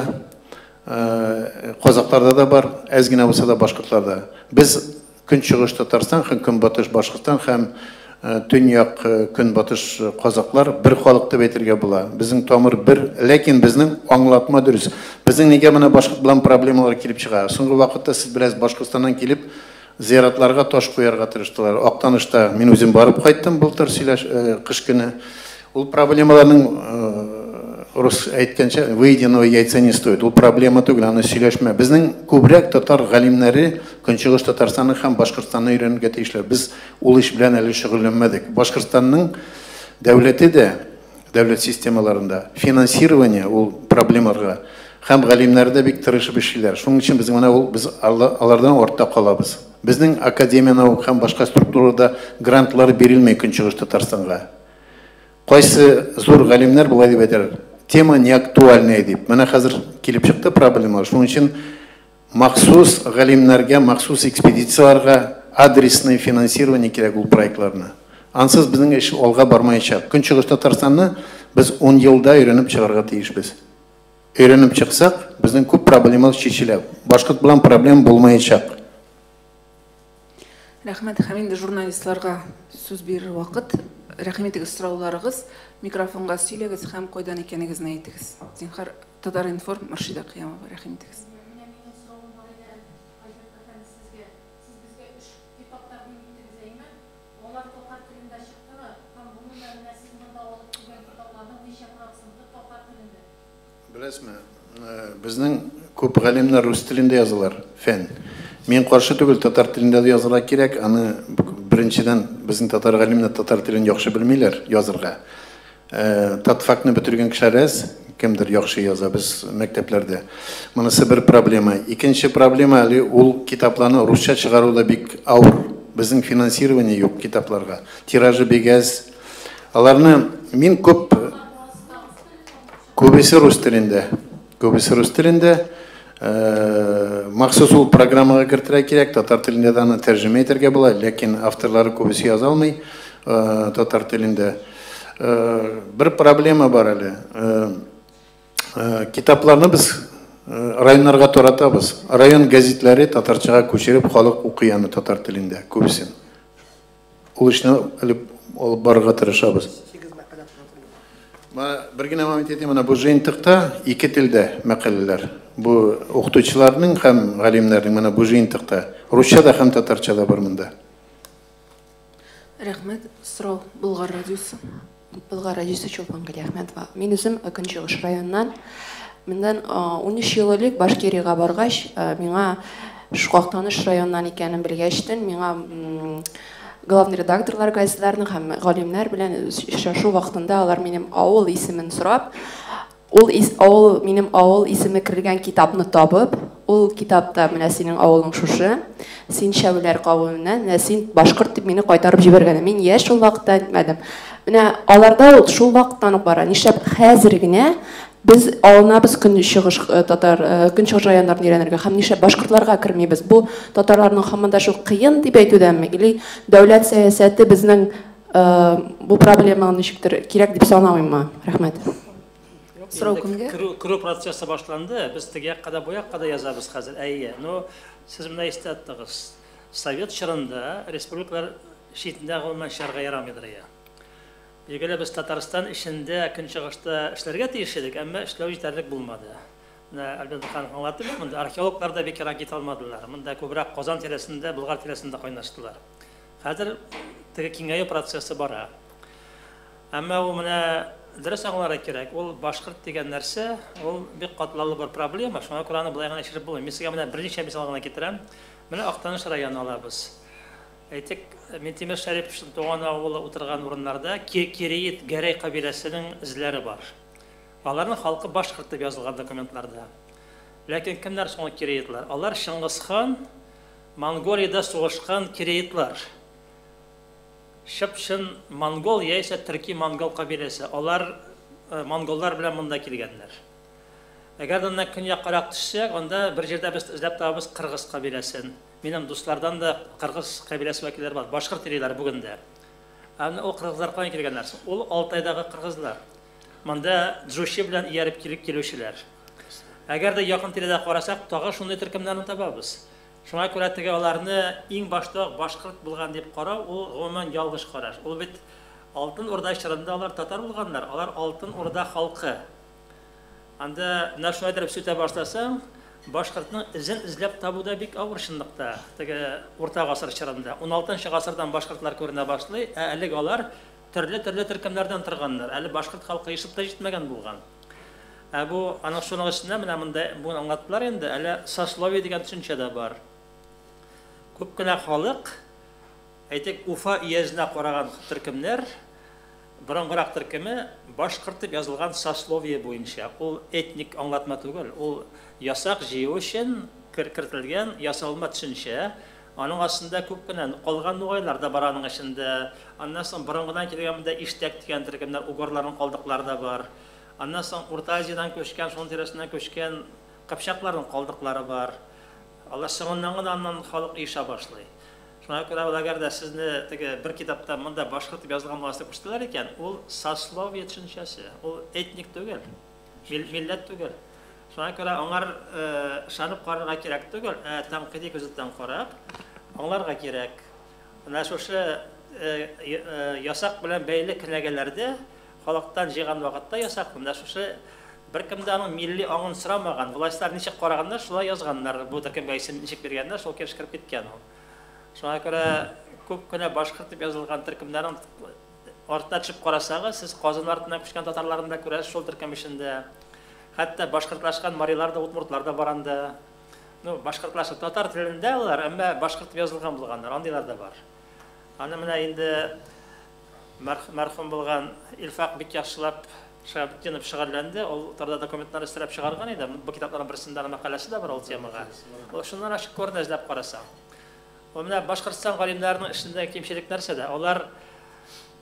казакларда да бар, әз генә булса да башкортларда. Без Көнчыгыш Татарстан һәм Көнбатыш Башкортстан һәм төньяк көнбатыш казаклар бер халык дип әйтергә була. Безнең тамыр бер, ләкин безнең аңлатма дөрес. Безнең нигә менә башкорт белән проблемалар килеп чыга? Соңгы вакытта сез беләсез, Башкортстаннан килеп зиратларга таш куярга тырыштылар. Актанышта мин үзем барып кайттым былтыр сөйләш кыш көне. Ул проблемаларның рус әйткәнчә выеденного яйца не стоит. Ул проблема түгел, аны сөйләшмә. Безнең күбрәк татар галимнәре Көнчыгыш Татарстанны һәм Башкортстанны өйрәнергә тиешләр. Без ул эш белән әле шөгыльләнмәдек. Башкортстанның дәүләте дә, дәүләт системаларында финансирование ул проблемаларга һәм галимнәр дә бик тырышып эшлиләр. Шуның өчен без менә ул без алардан артта калабыз. Безнең академия наук һәм башка структурада грантлар бирелми Көнчыгыш Татарстанга. Кайсы зур галимнәр болай дип әйтәләр: тема не актуальная дип. Менә хәзер килеп чыкты проблема. Шуның өчен махсус галимнәргә, махсус экспедицияләргә адресный финансирование кирәк ул проектларны. Ансыз безнең эш алга бармаячак. Көнчыгыш Татарстанны без 10 елда өйрәнеп чыгарга тиешбез. Өйрәнеп чыксак, безнең күп проблемалар чишелә. Башкорт белән проблема булмаячак. Рәхмәт. Һәм инде журналистларга сүз бирер вакыт. Рәхим итегез, сорауларыгыз, микрофонга сөйләгез һәм кайдан икәнегезне әйтегез. Зинһар, Татар-информ, Мөршидә Кыямова, рәхим итегез. Менә минем соравым бар иде, Альберт әфәнде, сезгә. Сез безгә өч китап тәкъдим иттегез, әйме? Алар татар телендә чыктымы? Һәм гомумән, менә сез монда алып килгән китапларның ничә проценты татар телендә? Беләсезме, безнең күп галимнәр рус телендә язалар, фән. Мин каршы түгел, татар телендә дә язарга кирәк. Аны беренчедән безнең татар галимнәр татар телен яхшы белмиләр язырга. Татфакны бетергән кешеләр әз, кемдер яхшы яза без мәктәпләрдә. Монысы бер проблема. Икенче проблема әле ул китапларны русча чыгару да бик авыр. Безнең финансирование юк китапларга. Тиражы бик әз. Аларны мин күп күбесе рус телендә. Күбесе рус телендә. Махсус ул программага кертергә кирәк, татар телендә дә аны тәрҗемә итәргә була, ләкин авторлары күбесе яза алмый татар телендә. Бер проблема бар әле. Китапларны без районнарга таратабыз. Район гәзитләре татарчага күчереп халык укый аны татар телендә күбесен. Ул эшне әле алып барырга тырышабыз. Бер генә момент әйтим, менә бу җыентыкта ике телдә мәкаләләр. Бу укытучыларның һәм галимнәрнең менә бу җыентыкта русча да һәм татарча да бар монда. Рәхмәт. Сорау Болгар радиосы. Болгар радиосы, Чулпан Галиәхмәтова. Мин үзем Көнчыгыш районыннан. Моннан 13 ел элек Башкириягә баргач, миңа Актаныш районыннан икәнен белгәчтен, миңа главный редакторлар газетларының һәм галимнәр белән очрашу вакытында алар минем авыл исемен сорап, ул авыл минем авыл исеме кергән китапны табып, ул китапта менә синең авылың шушы, син шәүләр кавеменнән, менә син башкорт дип мине кайтарып җибәргән. Мин яшь шул вакытта әйтмәдем. Менә аларда ул шул вакыттан ук бара. Нишләп хәзер генә без алынабыз көнчыгыш татар көнчыгыш районнарын өйрәнергә һәм нишләп башкортларга кермибез? Бу татарларның һаман да шул кыен дип әйтүдәнме? Или дәүләт сәясәте безнең бу проблеманы ничектер кирәк дип санамыймы? Рәхмәт. Сорау кемгә? Керү процессы башланды. Без теге якка да, бу якка да язабыз хәзер. Әйе. Но сез менә истә тоттыгыз. Совет чорында республикалар читендә гомумән чыгарга ярамыйдыр. Билгеле, без Татарстан эчендә көнчыгышта эшләргә тиеш идек, әмма эшләү җитәрлек булмады. Менә Альберт Ханов аңлатты бит, монда археологлар да бик ерак китә алмадылар. Монда күбрәк Казан тирәсендә, Болгар тирәсендә кайнаштылар. Хәзер теге киңәю процессы бара. Әмма ул менә дөрес аңларга кирәк, ул башкорт дигән нәрсә, ул бик катлаулы бер проблема, шуңа күрә аны болай гына чишеп булмый. Мин сезгә менә берничә мисал гына китерәм. Менә Актаныш районы алабыз. Әйтик, Минтимер Шәриповның туган авылы утырган урыннарда Киреит Гәрәй кабиләсенең эзләре бар. Аларның халкы башкорт дип язылган документларда. Ләкин кемнәр соң киреитлар? Алар Чыңгызхан Монголиядә сугышкан киреитлар. Чып-чын монгол яисә төрки монгол кабиләсе. Алар монголлар белән монда килгәннәр. Әгәр дә көньяккарак төшсәк, анда бер җирдә без эзләп табабыз кыргыз кабиләсен. Минем дуслардан да кыргыз кабиләсе вәкилләре бар. Башкорт телиләр бүген дә. Аны ул кыргызлар каян килгәннәр? Ул Алтайдагы кыргызлар. Монда Джучи белән ияреп килеп килүчеләр. Әгәр дә якын тирәдә карасак, тагы шундый төркемнәрне табабыз. Шуңа күрә теге аларны иң башта ук башкорт булган дип карау, ул гомумән ялгыш караш. Ул бит Алтын Урда чорында алар татар булганнар, алар Алтын Урда халкы. Анда менә шулай итеп сүтә башласаң, башкортның эзен эзләп табу да бик авыр чынлыкта. Теге урта гасыр чорында, 16 гасырдан башкортлар күренә башлый, ә элек алар төрле-төрле төркемнәрдән торганнар. Әле башкорт халкы ешып та җитмәгән булган. Ә бу аның шуның өстенә менә монда буны аңлаттылар инде, әле сословие дигән төшенчә дә бар. Күп кенә халык, әйтик, Уфа өязенә караган төркемнәр, борынгырак төркеме башкорт дип язылган сословие буенча. Ул этник аңлатма түгел, ул ясак җыю өчен кертелгән ясалма төшенчә. Аның астында күп кенә калган нугайлар да бар аның эчендә. Аннан соң борынгыдан килгән монда иштәк дигән төркемнәр, угорларның калдыклары да бар. Аннан соң Урта Азиядән күчкән, шуның тирәсеннән күчкән кыпчакларның калдыклары бар. Алар соңыннан гына аннан халык иша башлый. Шуңа күрә ул әгәр дә сезне теге бер китапта монда башкорт дип язылган буласы күрсәтәләр икән, ул сословие төшенчәсе, ул этник түгел, милләт түгел. Шуңа күрә аңар ышанып карарга кирәк түгел, ә тәнкыйди күзлектән карап аңларга кирәк. Менә шушы ясак белән бәйле кенәгәләрдә халыктан җыйган вакытта ясак, менә шушы беркем дә аның милли аңын сорамаган. Властьлар ничек караганнар, шулай язганнар. Бу төркемгә исем ничек биргәннәр, шул килеш кереп киткән ул. Шуңа күрә күп кенә башкорт дип язылган төркемнәрнең артына төшеп карасагыз, сез Казан артына күчкән татарларны да күрәсез шул төркем эчендә. Хәтта башкортлашкан марилар да, удмуртлар да бар анда. Ну, башкортлашып татар телендә алар, әмма башкорт дип язылган булганнар, андыйлар да бар. Аны менә инде мәрхүм булган Илфак бик яхшылап Шәһабетдинов шөгыльләнде, ул торда документлар өстерәп чыгарган иде. Бу китапларның берсендә мәкаләсе дә бар ул темага. Ул шуннан ачык күренә эзләп карасаң. Ул менә Башкортстан галимнәренең эшендә кимчелек нәрсәдә? Алар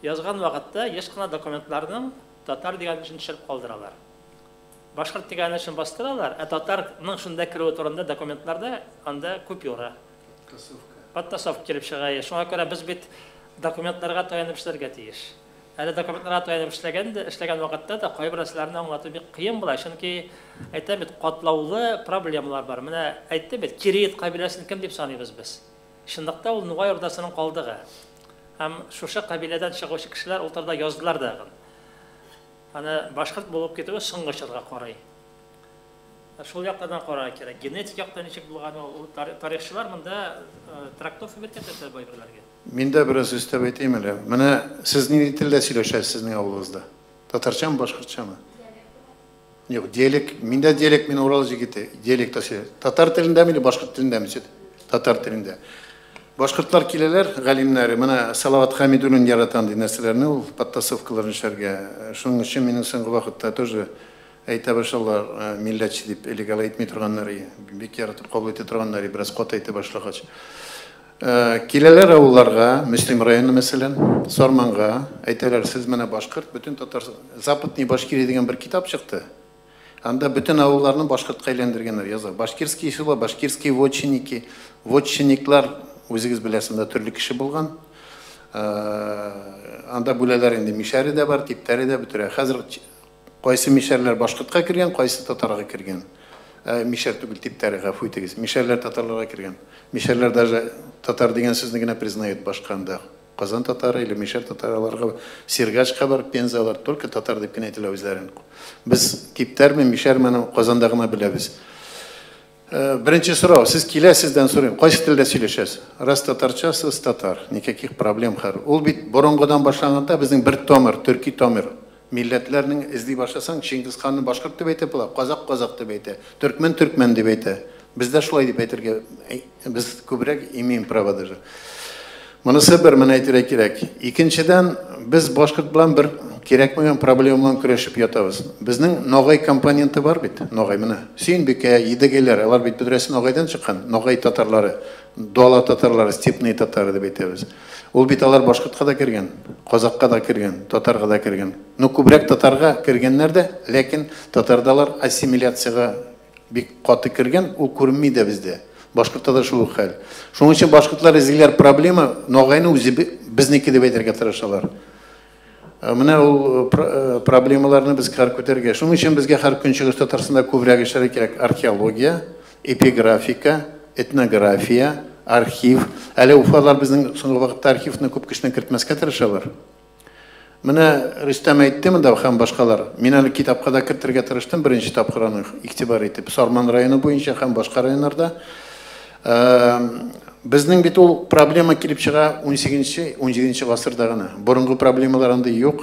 язган вакытта еш кына документларның татар дигән өчен төшереп калдыралар. Башкорт дигән өчен бастыралар, ә татарның шунда керүе турында документларда анда купюра. Подтасовка килеп чыга. Шуңа күрә без бит документларга таянып эшләргә тиеш. Әле документларга таянып эшләгән вакытта да кайбер нәрсәләрне аңлату бик кыен була, чөнки әйтәм бит, катлаулы проблемалар бар. Менә әйтте бит, Киреит кабиләсен кем дип саныйбыз без? Чынлыкта ул Нугай Урдасының калдыгы. Һәм шушы кабиләдән чыгучы кешеләр ул турыда яздылар да. Аны башкорт булып китүе соңгы чорга карый. Шул яктан карарга кирәк. Генетик яктан ничек булган ул тарихчылар монда трактовка биргән бер-берләргә. Мин дә бераз өстәп әйтәм әле. Менә сез нинди телдә сөйләшәсез сезнең авылыгызда? Татарчамы, башкортчамы? Юк, диалект. Мин дә диалект, мин Урал җегете. Диалектта сөйләшәм. Татар телендәме или башкорт телендәме? Татар телендә. Башкортлар киләләр, галимнәре. Менә Салават Хамидуллин яратан дигән нәрсәләрне ул подтасовкаларын эшләргә. Шуның өчен минем соңгы вакытта тоже әйтә башлалар, милләтче дип элек алай әйтми торганнар, бик яратып кабул итә торганнар, бераз каты әйтә башлагач. Киләләр авылларга, Мөслим районы мәсәлән, Сарманга, әйтәләр, сез менә башкорт, бөтен татар, Западный Башкирия дигән бер китап чыкты. Анда бөтен авылларны башкортка әйләндергәннәр, яза. Башкирские села, башкирские вотчинники, вотчинниклар, үзегез беләсез, анда төрле кеше булган. Анда бүләләр инде мишәре дә бар, типтәре дә бөтерә. Хәзер кайсы мишәрләр башкортка кергән, кайсы татарга кергән. Мишәр түгел, типтәре, гафу итегез. Мишәрләр татарларга кергән. Мишәрләр даже татар дигән сүзне генә признают башка анда. Казан татары или мишәр татары аларга Сергачка бар, Пензалар, только татар дип кенә әйтелә үзләрен. Без типтәрме, мишәрме Казанда гына беләбез. Беренче сорау, сез киләсездән сорыйм, кайсы телдә сөйләшәсез? Раз татарча, сез татар, никаких проблем хәр. Ул бит борынгыдан башланганда безнең бер томыр, төрки томыр. Милләтләрнең эзли башласаң, Чингиз ханны башкорт дип әйтә була, казак казак дип әйтә, төркмен төркмен дип әйтә. Без дә шулай дип әйтергә, без күбрәк имеем право даже. Монысы бер менә әйтергә кирәк. Икенчедән, без башкорт белән бер кирәкмәгән проблема белән көрәшеп ятабыз. Безнең ногай компоненты бар бит, ногай менә. Сөенбикә, Едегеләр, алар бит бөтерәсе ногайдан чыккан, ногай татарлары, дала татарлары, степные татары дип әйтәбез. Ул бит алар башкортка да кергән, казакка да кергән, татарга да кергән. Ну, күбрәк татарга кергәннәр дә, ләкин татардалар ассимиляциягә бик каты кергән, ул күренми дә бездә. Башкортта да шул ук хәл. Шуның өчен башкортлар эзлиләр проблема, ногайны үзе безнеке дип әйтергә тырышалар. Менә ул проблемаларны без хәр күтәрергә. Шуның өчен безгә һәр Көнчыгыш Татарстанда күбрәк эшләргә кирәк. Археология, эпиграфика, Этнография, архив. Әле Уфалар безнең соңгы вакытта архивны күп кешене кертмәскә тырышалар. Менә Рөстәм әйтте монда һәм башкалар. Мин әле китапка да кертергә тырыштым, беренче тапкыр аны игътибар итеп. Сарман районы буенча һәм башка районнарда. Безнең бит ул проблема килеп чыга 18-нче, 17-нче гасырда гына. Борынгы проблемалар андый юк.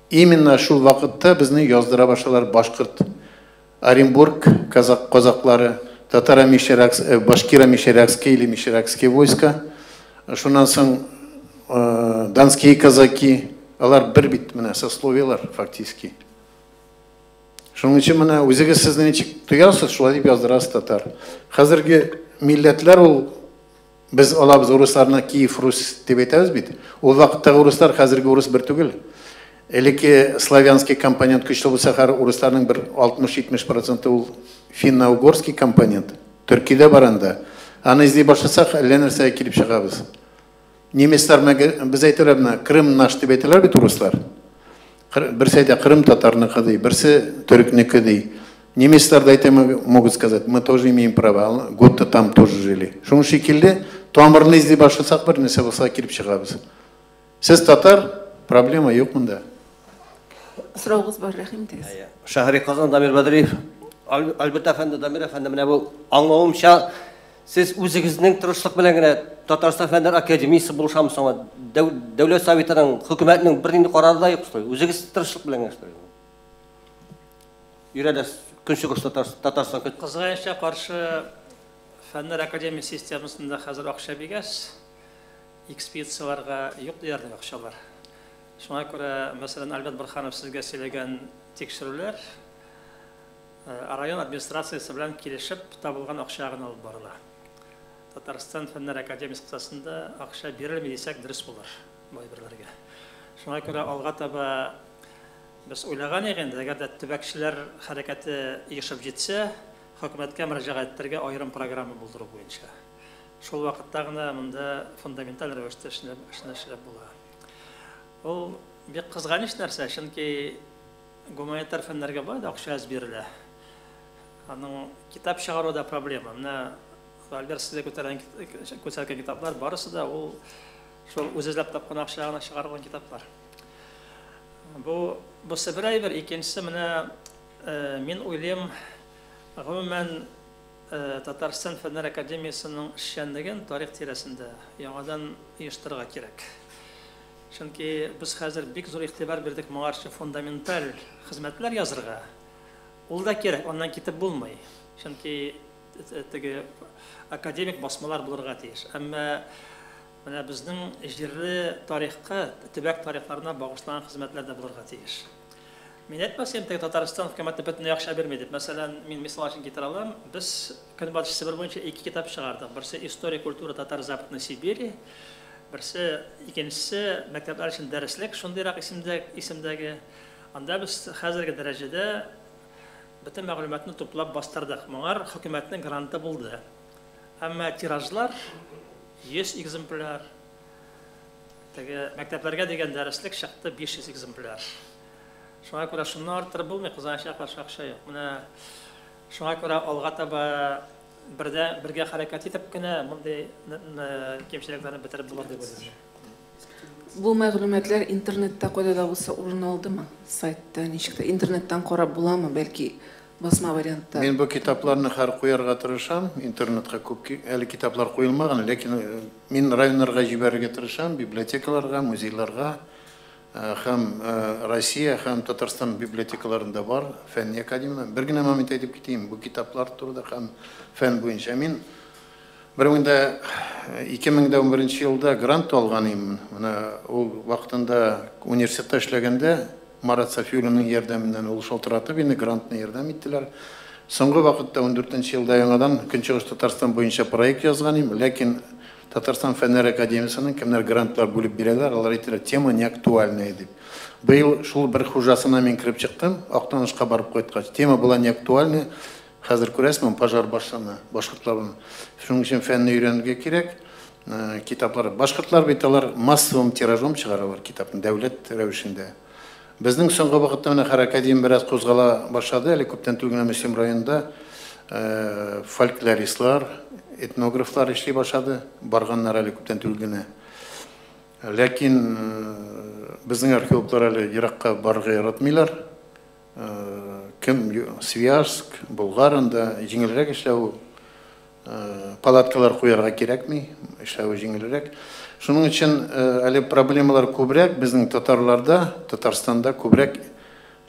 Именно шул вакытта безне яздыра башлалар башкорт, Оренбург казак казаклары, татаро мещеракс, башкиро мещерякские или мещерякские войска. Шуннан соң донские казаки, алар бер бит менә сословиялар фактически. Шуның өчен менә үзегез сезне ничек тоясыз, шулай дип яздырасыз татар. Хәзерге милләтләр ул без алабыз урысларны Киев Русь дип әйтәбез бит. Ул вакыттагы урыслар хәзерге урыс бер түгел. Элекке славянский компонент көчле булса, хәзер урысларның бер 60-70% ул финно-угорский компонент. Төркидә бар анда. Аны эзли башласак, әллә нәрсәгә килеп чыгабыз. Немецлар без әйтәләр менә Крым наш дип әйтәләр бит урыслар. Берсе әйтә Крым татарныкы ди, берсе төрекнеке ди. Немецлар да әйтә могут сказать, мы тоже имеем право, год-то там тоже жили. Шуның шикелле тамырны эзли башласак, бер нәрсә булса килеп чыгабыз. Сез татар, проблема юк монда. Сораугыз бар, рәхим итегез. Шәһри Казан, Дамир Бәдриев. Альберт әфәнде, Дамир әфәнде, менә бу аңлавымча, сез үзегезнең тырышлык белән генә Татарстан Фәннәр академиясе булышамы соң? Дәүләт Советының, хөкүмәтнең бернинди карары да юк, шулай. Үзегез тырышлык белән генә шулай. Өйрәнәсез Көнчыгыш Татарстан. Кызганычка каршы, Фәннәр академиясе системасында хәзер акча бик әз. Экспедицияләргә юк диярлек акчалар. Шуңа күрә, мәсәлән, Альберт Борһанов сезгә сөйләгән тикшерүләр район администрациясе белән килешеп табылган акча гына алып барыла. Татарстан Фәннәр академиясе кысасында акча бирелми дисәк дөрес булыр бу әйберләргә. Шуңа күрә алга таба без уйлаган идек инде, әгәр дә төбәкчеләр хәрәкәте оешып җитсә, хөкүмәткә мөрәҗәгать итәргә аерым программа булдыру буенча. Шул вакытта гына монда фундаменталь рәвештә эшне эшләп була. Ул бик кызганыч нәрсә, чөнки гуманитар фәннәргә болай да акча әз бирелә. Аның китап чыгару да проблема. Менә Альберт сезгә күрсәткән китаплар барысы да ул шул үзе эзләп тапкан акчага гына чыгарылган китаплар. Бу бусы бер әйбер, икенчесе менә мин уйлыйм, гомумән Татарстан Фәннәр академиясенең эшчәнлеген тарих тирәсендә яңадан оештырырга кирәк. Чөнки без хәзер бик зур игътибар бирдек моңарчы фундаменталь хезмәтләр язырга. Ул да кирәк, аннан китеп булмый. Чөнки теге академик басмалар булырга тиеш. Әмма менә безнең җирле тарихка, төбәк тарихларына багышланган хезмәтләр дә булырга тиеш. Мин әйтмәсәм, теге Татарстан хөкүмәте бөтенләй акча бирми дип. Мәсәлән, мин мисал өчен китерә алам. Без Көнбатыш Себер буенча ике китап чыгардык. Берсе История культуры татар Западной Сибири, берсе икенчесе мәктәпләр өчен дәреслек, шундыйрак исемдәге. Анда без хәзерге дәрәҗәдә бөтен мәгълүматны туплап бастырдык. Моңар хөкүмәтнең гранты булды. Әмма тиражлар 100 экземпляр. Теге мәктәпләргә дигән дәреслек чыкты 500 экземпляр. Шуңа күрә шуны арттырып булмый, кызганычка каршы акча юк. Менә шуңа күрә алга таба бергә хәрәкәт итеп кенә мондый кимчелекләрне бетереп булыр дип уйлыйм. Бу мәгълүматлар интернетта кайда да булса урын алдымы? Сайтта ничек тә интернеттан карап буламы, бәлки басма вариантта? Мин бу китапларны һәр куярга тырышам. Интернетка күп әле китаплар куелмаган, ләкин мин районнарга җибәрергә тырышам, библиотекаларга, музейларга. Һәм Россия, һәм Татарстан библиотекаларында бар, Фәнни академия. Бер генә момент әйтеп китәем, бу китаплар турында һәм фән буенча. Мин 2011 елда грант алган идем. Менә ул вакытында университетта эшләгәндә Марат Сафиуллинның ярдәменнән ул шалтыратып инде грантны ярдәм иттеләр. Соңгы вакытта 14 елда яңадан Көнчыгыш Татарстан буенча проект язган идем, ләкин Татарстан Фәннәр академиясенең кемнәр грантлар бүлеп бирәләр, алар әйтәләр, тема не актуальная дип. Быел шул бер хуҗасына мин кереп чыктым, Актанышка барып кайткач, тема была не актуальная. Хәзер күрәсезме, пожар башлана, башкортлар белән. Шуның өчен фәнне өйрәнергә кирәк. Китаплар, башкортлар бит алар массовым тиражом чыгаралар китапны дәүләт рәвешендә. Безнең соңгы вакытта менә һәр академия бераз кузгала башлады, әле күптән түгел генә Мөслим районында Фольклористлар, этнографлар эшли башлады, барганнар әле күптән түгел генә. Ләкин безнең археологлар әле еракка барырга яратмыйлар. Кем Свияжск, Болгар, анда җиңелрәк эшләү, палаткалар куярга кирәкми, эшләве җиңелрәк. Шуның өчен әле проблемалар күбрәк безнең татарларда, Татарстанда күбрәк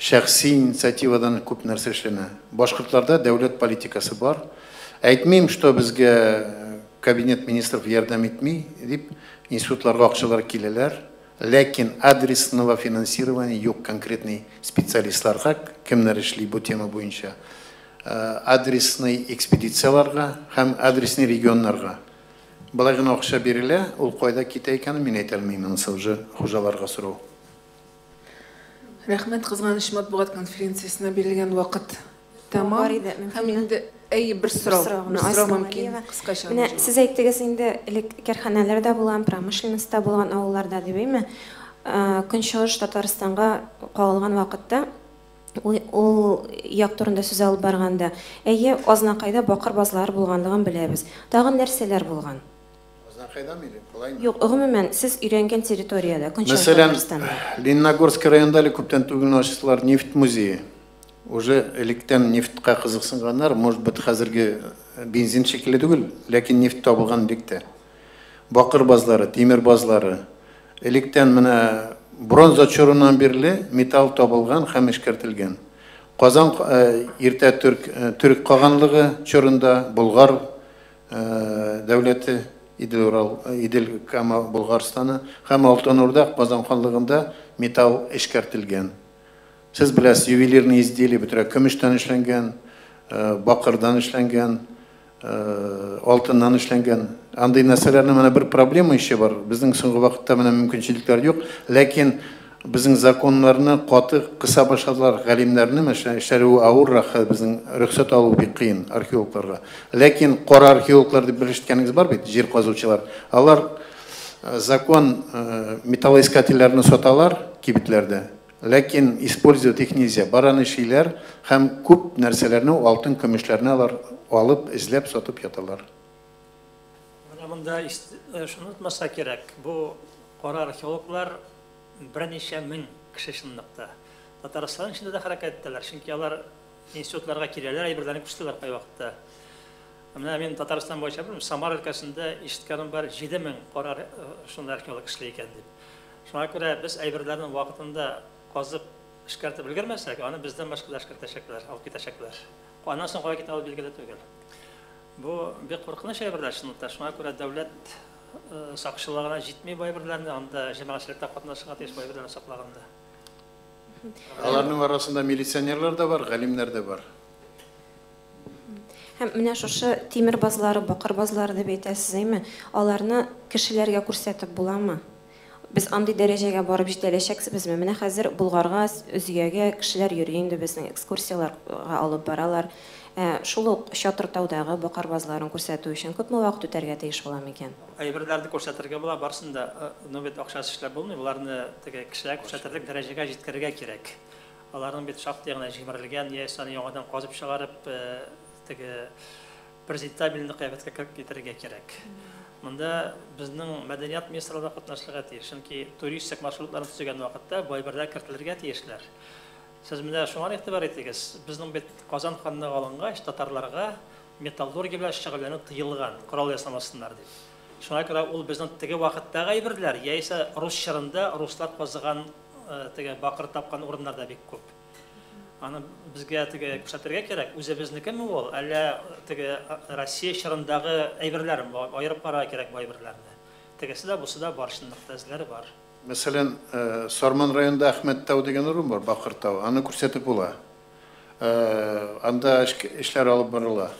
шәхси инициативадан күп нәрсә эшләнә. Башкортларда дәүләт политикасы бар. Әйтмим, что безгә кабинет министров ярдәм итми дип, институтларга акчалар киләләр, ләкин адресного финансирования юк конкретный специалистларга, кемнәр эшли бу тема буенча, адресный экспедицияларга һәм адресный регионнарга. Болай гына акча бирелә, ул кайда китә икәнен мин әйтә алмыйм, анысы уже хуҗаларга сорау. Рәхмәт, кызганыч, матбугат конференциясенә бирелгән вакыт тәмам. Бар иде, Һәм инде, әйе, бер сорау, бер сорау мөмкин, кыскача. Менә сез әйттегез инде, элек кәрханәләр дә булган, промышленность та булган авылларда дип, әйме? Көнчыгыш Татарстанга кагылган вакытта, ул як турында сүз алып барганда, әйе, Азнакайда бакыр базлары булганлыгын беләбез. Тагын нәрсәләр булган? Азнакайдамы или болаймы? Юк, гомумән, сез өйрәнгән территориядә, Көнчыгыш Мәсәлән, Татарстанда. Лениногорск районында әле күптән түгел ачтылар нефть музее. Уже электән нефтькә кызыксынганнар, может быть, хәзерге бензин шикелле түгел, ләкин нефть табылган элек тә. Бакыр базлары, тимер базлары. Электән менә бронза чорыннан бирле металл табылган һәм эшкәртелгән. Казан иртә төрк каганлыгы чорында Болгар дәүләте, Идел-Урал, Идел-Кама Болгарстаны һәм Алтын Урда Казан ханлыгында металл эшкәртелгән. Сез беләсез, ювелирный изделие бөтерә көмештән эшләнгән, бакырдан эшләнгән, алтыннан эшләнгән. Андый нәрсәләрнең менә бер проблема еще бар. Безнең соңгы вакытта менә мөмкинчелекләр юк, ләкин безнең законнарны каты кыса башладылар галимнәрне, мәсәлән, эшләре авыррак, хәзер безнең рөхсәт алу бик кыен археологларга. Ләкин кара археологлар дип бер ишеткәнегез бар бит, җир казучылар. Алар закон металлоискательләрне саталар кибетләрдә. Ләкин использовать их нельзя. Бараны эшлиләр һәм күп нәрсәләрне, алтын, көмешләрне алар алып, эзләп, сатып яталар. Менә монда шуны онытмаска кирәк. Бу кара археологлар берничә мең кеше чынлыкта. Татарстан эчендә дә хәрәкәт итәләр, чөнки алар институтларга киләләр, әйберләрен күрсәтәләр кайвакытта. Менә мин Татарстан буенча белмим, Самара өлкәсендә ишеткәнем бар, 7000 кара шундый археолог эшли икән дип. Шуңа күрә без әйберләрнең вакытында казып эшкәртеп өлгермәсәк, аны бездән башка да эшкәртәчәкләр, алып китәчәкләр. Аннан соң кая китә ул билгеле түгел. Бу бик куркыныч әйберләр чынлыкта. Шуңа күрә дәүләт сакчылыгына җитми бу әйберләрне, анда җәмәгатьчелек тә катнашырга тиеш бу әйберләрне саклаганда. Аларның арасында милиционерлар да бар, галимнәр дә бар. Һәм менә шушы тимер базлары, бакыр базлары дип әйтәсез, әйме? Аларны кешеләргә күрсәтеп буламы? Без андый дәрәҗәгә барып җитәләчәкбезме? Менә хәзер Болгарга, Өзгәгә кешеләр йөри инде, безнең экскурсияләргә алып баралар. Шул ук Чатыр-таудагы бакыр базларын күрсәтү өчен күпме вакыт үтәргә тиеш була микән? Әйберләрне күрсәтергә була, барсын да, но бит акчасы эшләп булмый, буларны теге кешеләргә күрсәтерлек дәрәҗәгә җиткерергә кирәк. Аларның бит шактый гына җимерелгән, яисә аны яңадан казып чыгарып, теге презентабельный кыяфәткә кереп китерергә кирәк. Монда безнең мәдәният министрлыгы да катнашырга тиеш, чөнки туристик маршрутларны төзегән вакытта бу әйберләр кертелергә тиешләр. Сез менә шуңа игътибар итегез, безнең бит Казан ханлыгы алынгач, татарларга металлургия белән шөгыльләнү тыелган, корал ясамасыннар дип. Шуңа күрә ул безнең теге вакыттагы әйберләр, яисә рус чорында руслар казыган, теге бакыр тапкан урыннар да бик күп. Аны безгә теге күрсәтергә кирәк, үзебезнекеме ул, әллә теге Россия чорындагы әйберләрме, аерып карарга кирәк бу әйберләрне. Тегесе дә, бусы да бар, чынлыкта эзләре бар. Мәсәлән, Сарман районында Әхмәт тау дигән урын бар, Бакыр тау, аны күрсәтеп була. Анда эшләр алып барыла.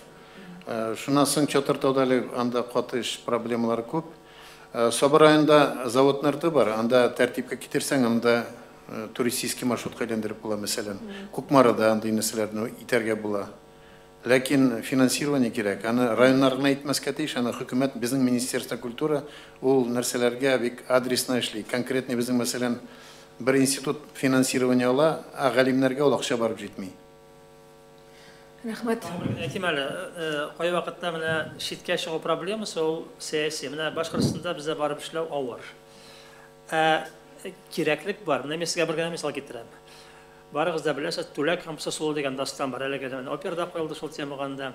Шуннан соң Чатыр тауда әле анда каты эш проблемалары күп. Саба районында завод нырты бар, анда тәртипкә китерсәң, анда туристический маршрутка әйләндереп була, мәсәлән. Кукмарада андый нәрсәләрне итәргә була. Ләкин финансирование кирәк. Аны районнар гына итмәскә тиеш, аны хөкүмәт, безнең Министерство культура ул нәрсәләргә бик адресно эшли. Конкретный безнең, мәсәлән, бер институт финансирование ала, ә галимнәргә ул акча барып җитми. Рәхмәт. Әйтим әле, кайвакытта менә читкә чыгу проблемасы ул сәяси. Менә Башкортстанда бездә барып эшләү авыр. Ә кирәклек бар. Менә мин сезгә бер генә мисал китерәм. Барыгыз да беләсез, Түләк һәм Сосулы дигән дастан бар. Әлеге операда куелды шул темага анда.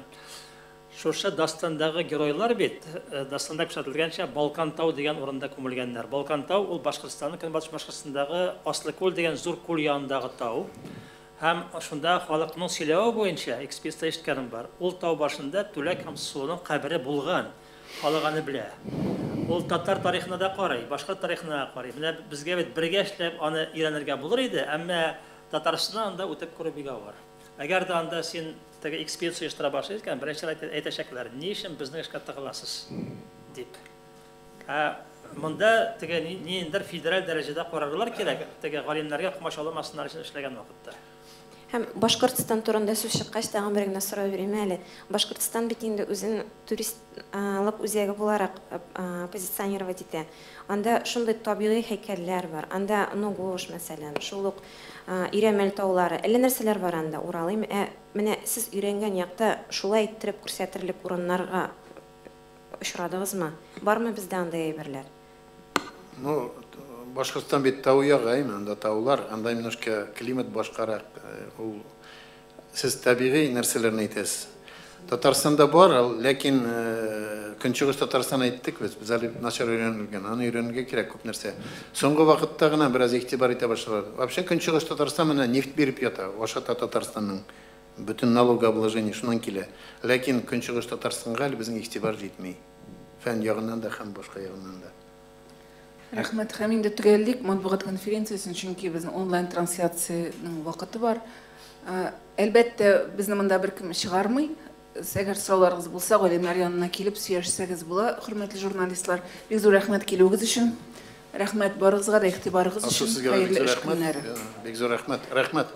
Шушы дастандагы геройлар бит, дастанда күрсәтелгәнчә, Балкантау дигән урында күмелгәннәр. Балкантау ул Башкортстанның Көнбатыш Башкортстандагы Аслыкүл дигән зур күл янындагы тау. Һәм шунда халыкның сөйләве буенча экспедиция ишеткәнем бар. Ул тау башында Түләк һәм Сосулының кабере булган. Халык аны белә. Ул татар тарихына да карый, башкорт тарихына да карый. Менә безгә бит бергә эшләп аны өйрәнергә булыр иде, әмма Татарстанда анда үтеп керү бик авыр. Әгәр дә анда син теге экспедиция оештыра башлый икән, беренче әйтәчәкләр, ни өчен безнең эшкә тыгыласыз дип. Ә монда теге ниндидер федераль дәрәҗәдә карарлар кирәк, теге галимнәргә комачауламасыннар өчен эшләгән вакытта. Һәм Башкортстан турында сүз чыккач, тагын бер генә сорау бирим әле. Башкортстан бит инде үзен туристлык үзәге буларак позиционировать итә. Анда шундый табигый һәйкәлләр бар. Анда Нугуш, мәсәлән, шул ук Ирәмәл таулары, әллә нәрсәләр бар анда, Уралым. Ә менә сез өйрәнгән якта шулай иттереп күрсәтерлек урыннарга очрадыгызмы? Бармы бездә андый әйберләр? Ну, Башкортстан бит тау ягы, әйме, анда таулар, анда немножко климат башкарак. Ул сез табигый нәрсәләрне әйтәсез. Татарстанда бар, ләкин Көнчыгыш Татарстан әйттек без, без әле начар өйрәнелгән, аны өйрәнергә кирәк күп нәрсә. Соңгы вакытта гына бераз игътибар итә башладылар. Вообще Көнчыгыш Татарстан менә нефть биреп ята, ашата Татарстанның. Бөтен налогообложение шуннан килә. Ләкин Көнчыгыш Татарстанга әле безнең игътибар җитми. Фән ягыннан да һәм башка ягыннан да. Рәхмәт. Һәм инде төгәллик матбугат конференциясен, чөнки безнең онлайн трансляциянең вакыты бар. Әлбәттә, безне монда беркем чыгармый. Әгәр сорауларыгыз булса, галимнәр янына килеп сөйләшсәгез була, хөрмәтле журналистлар. Бик зур рәхмәт килүегез өчен. Рәхмәт барыгызга да игътибарыгыз өчен. Хәерле эш көннәре. Бик зур рәхмәт. Рәхмәт.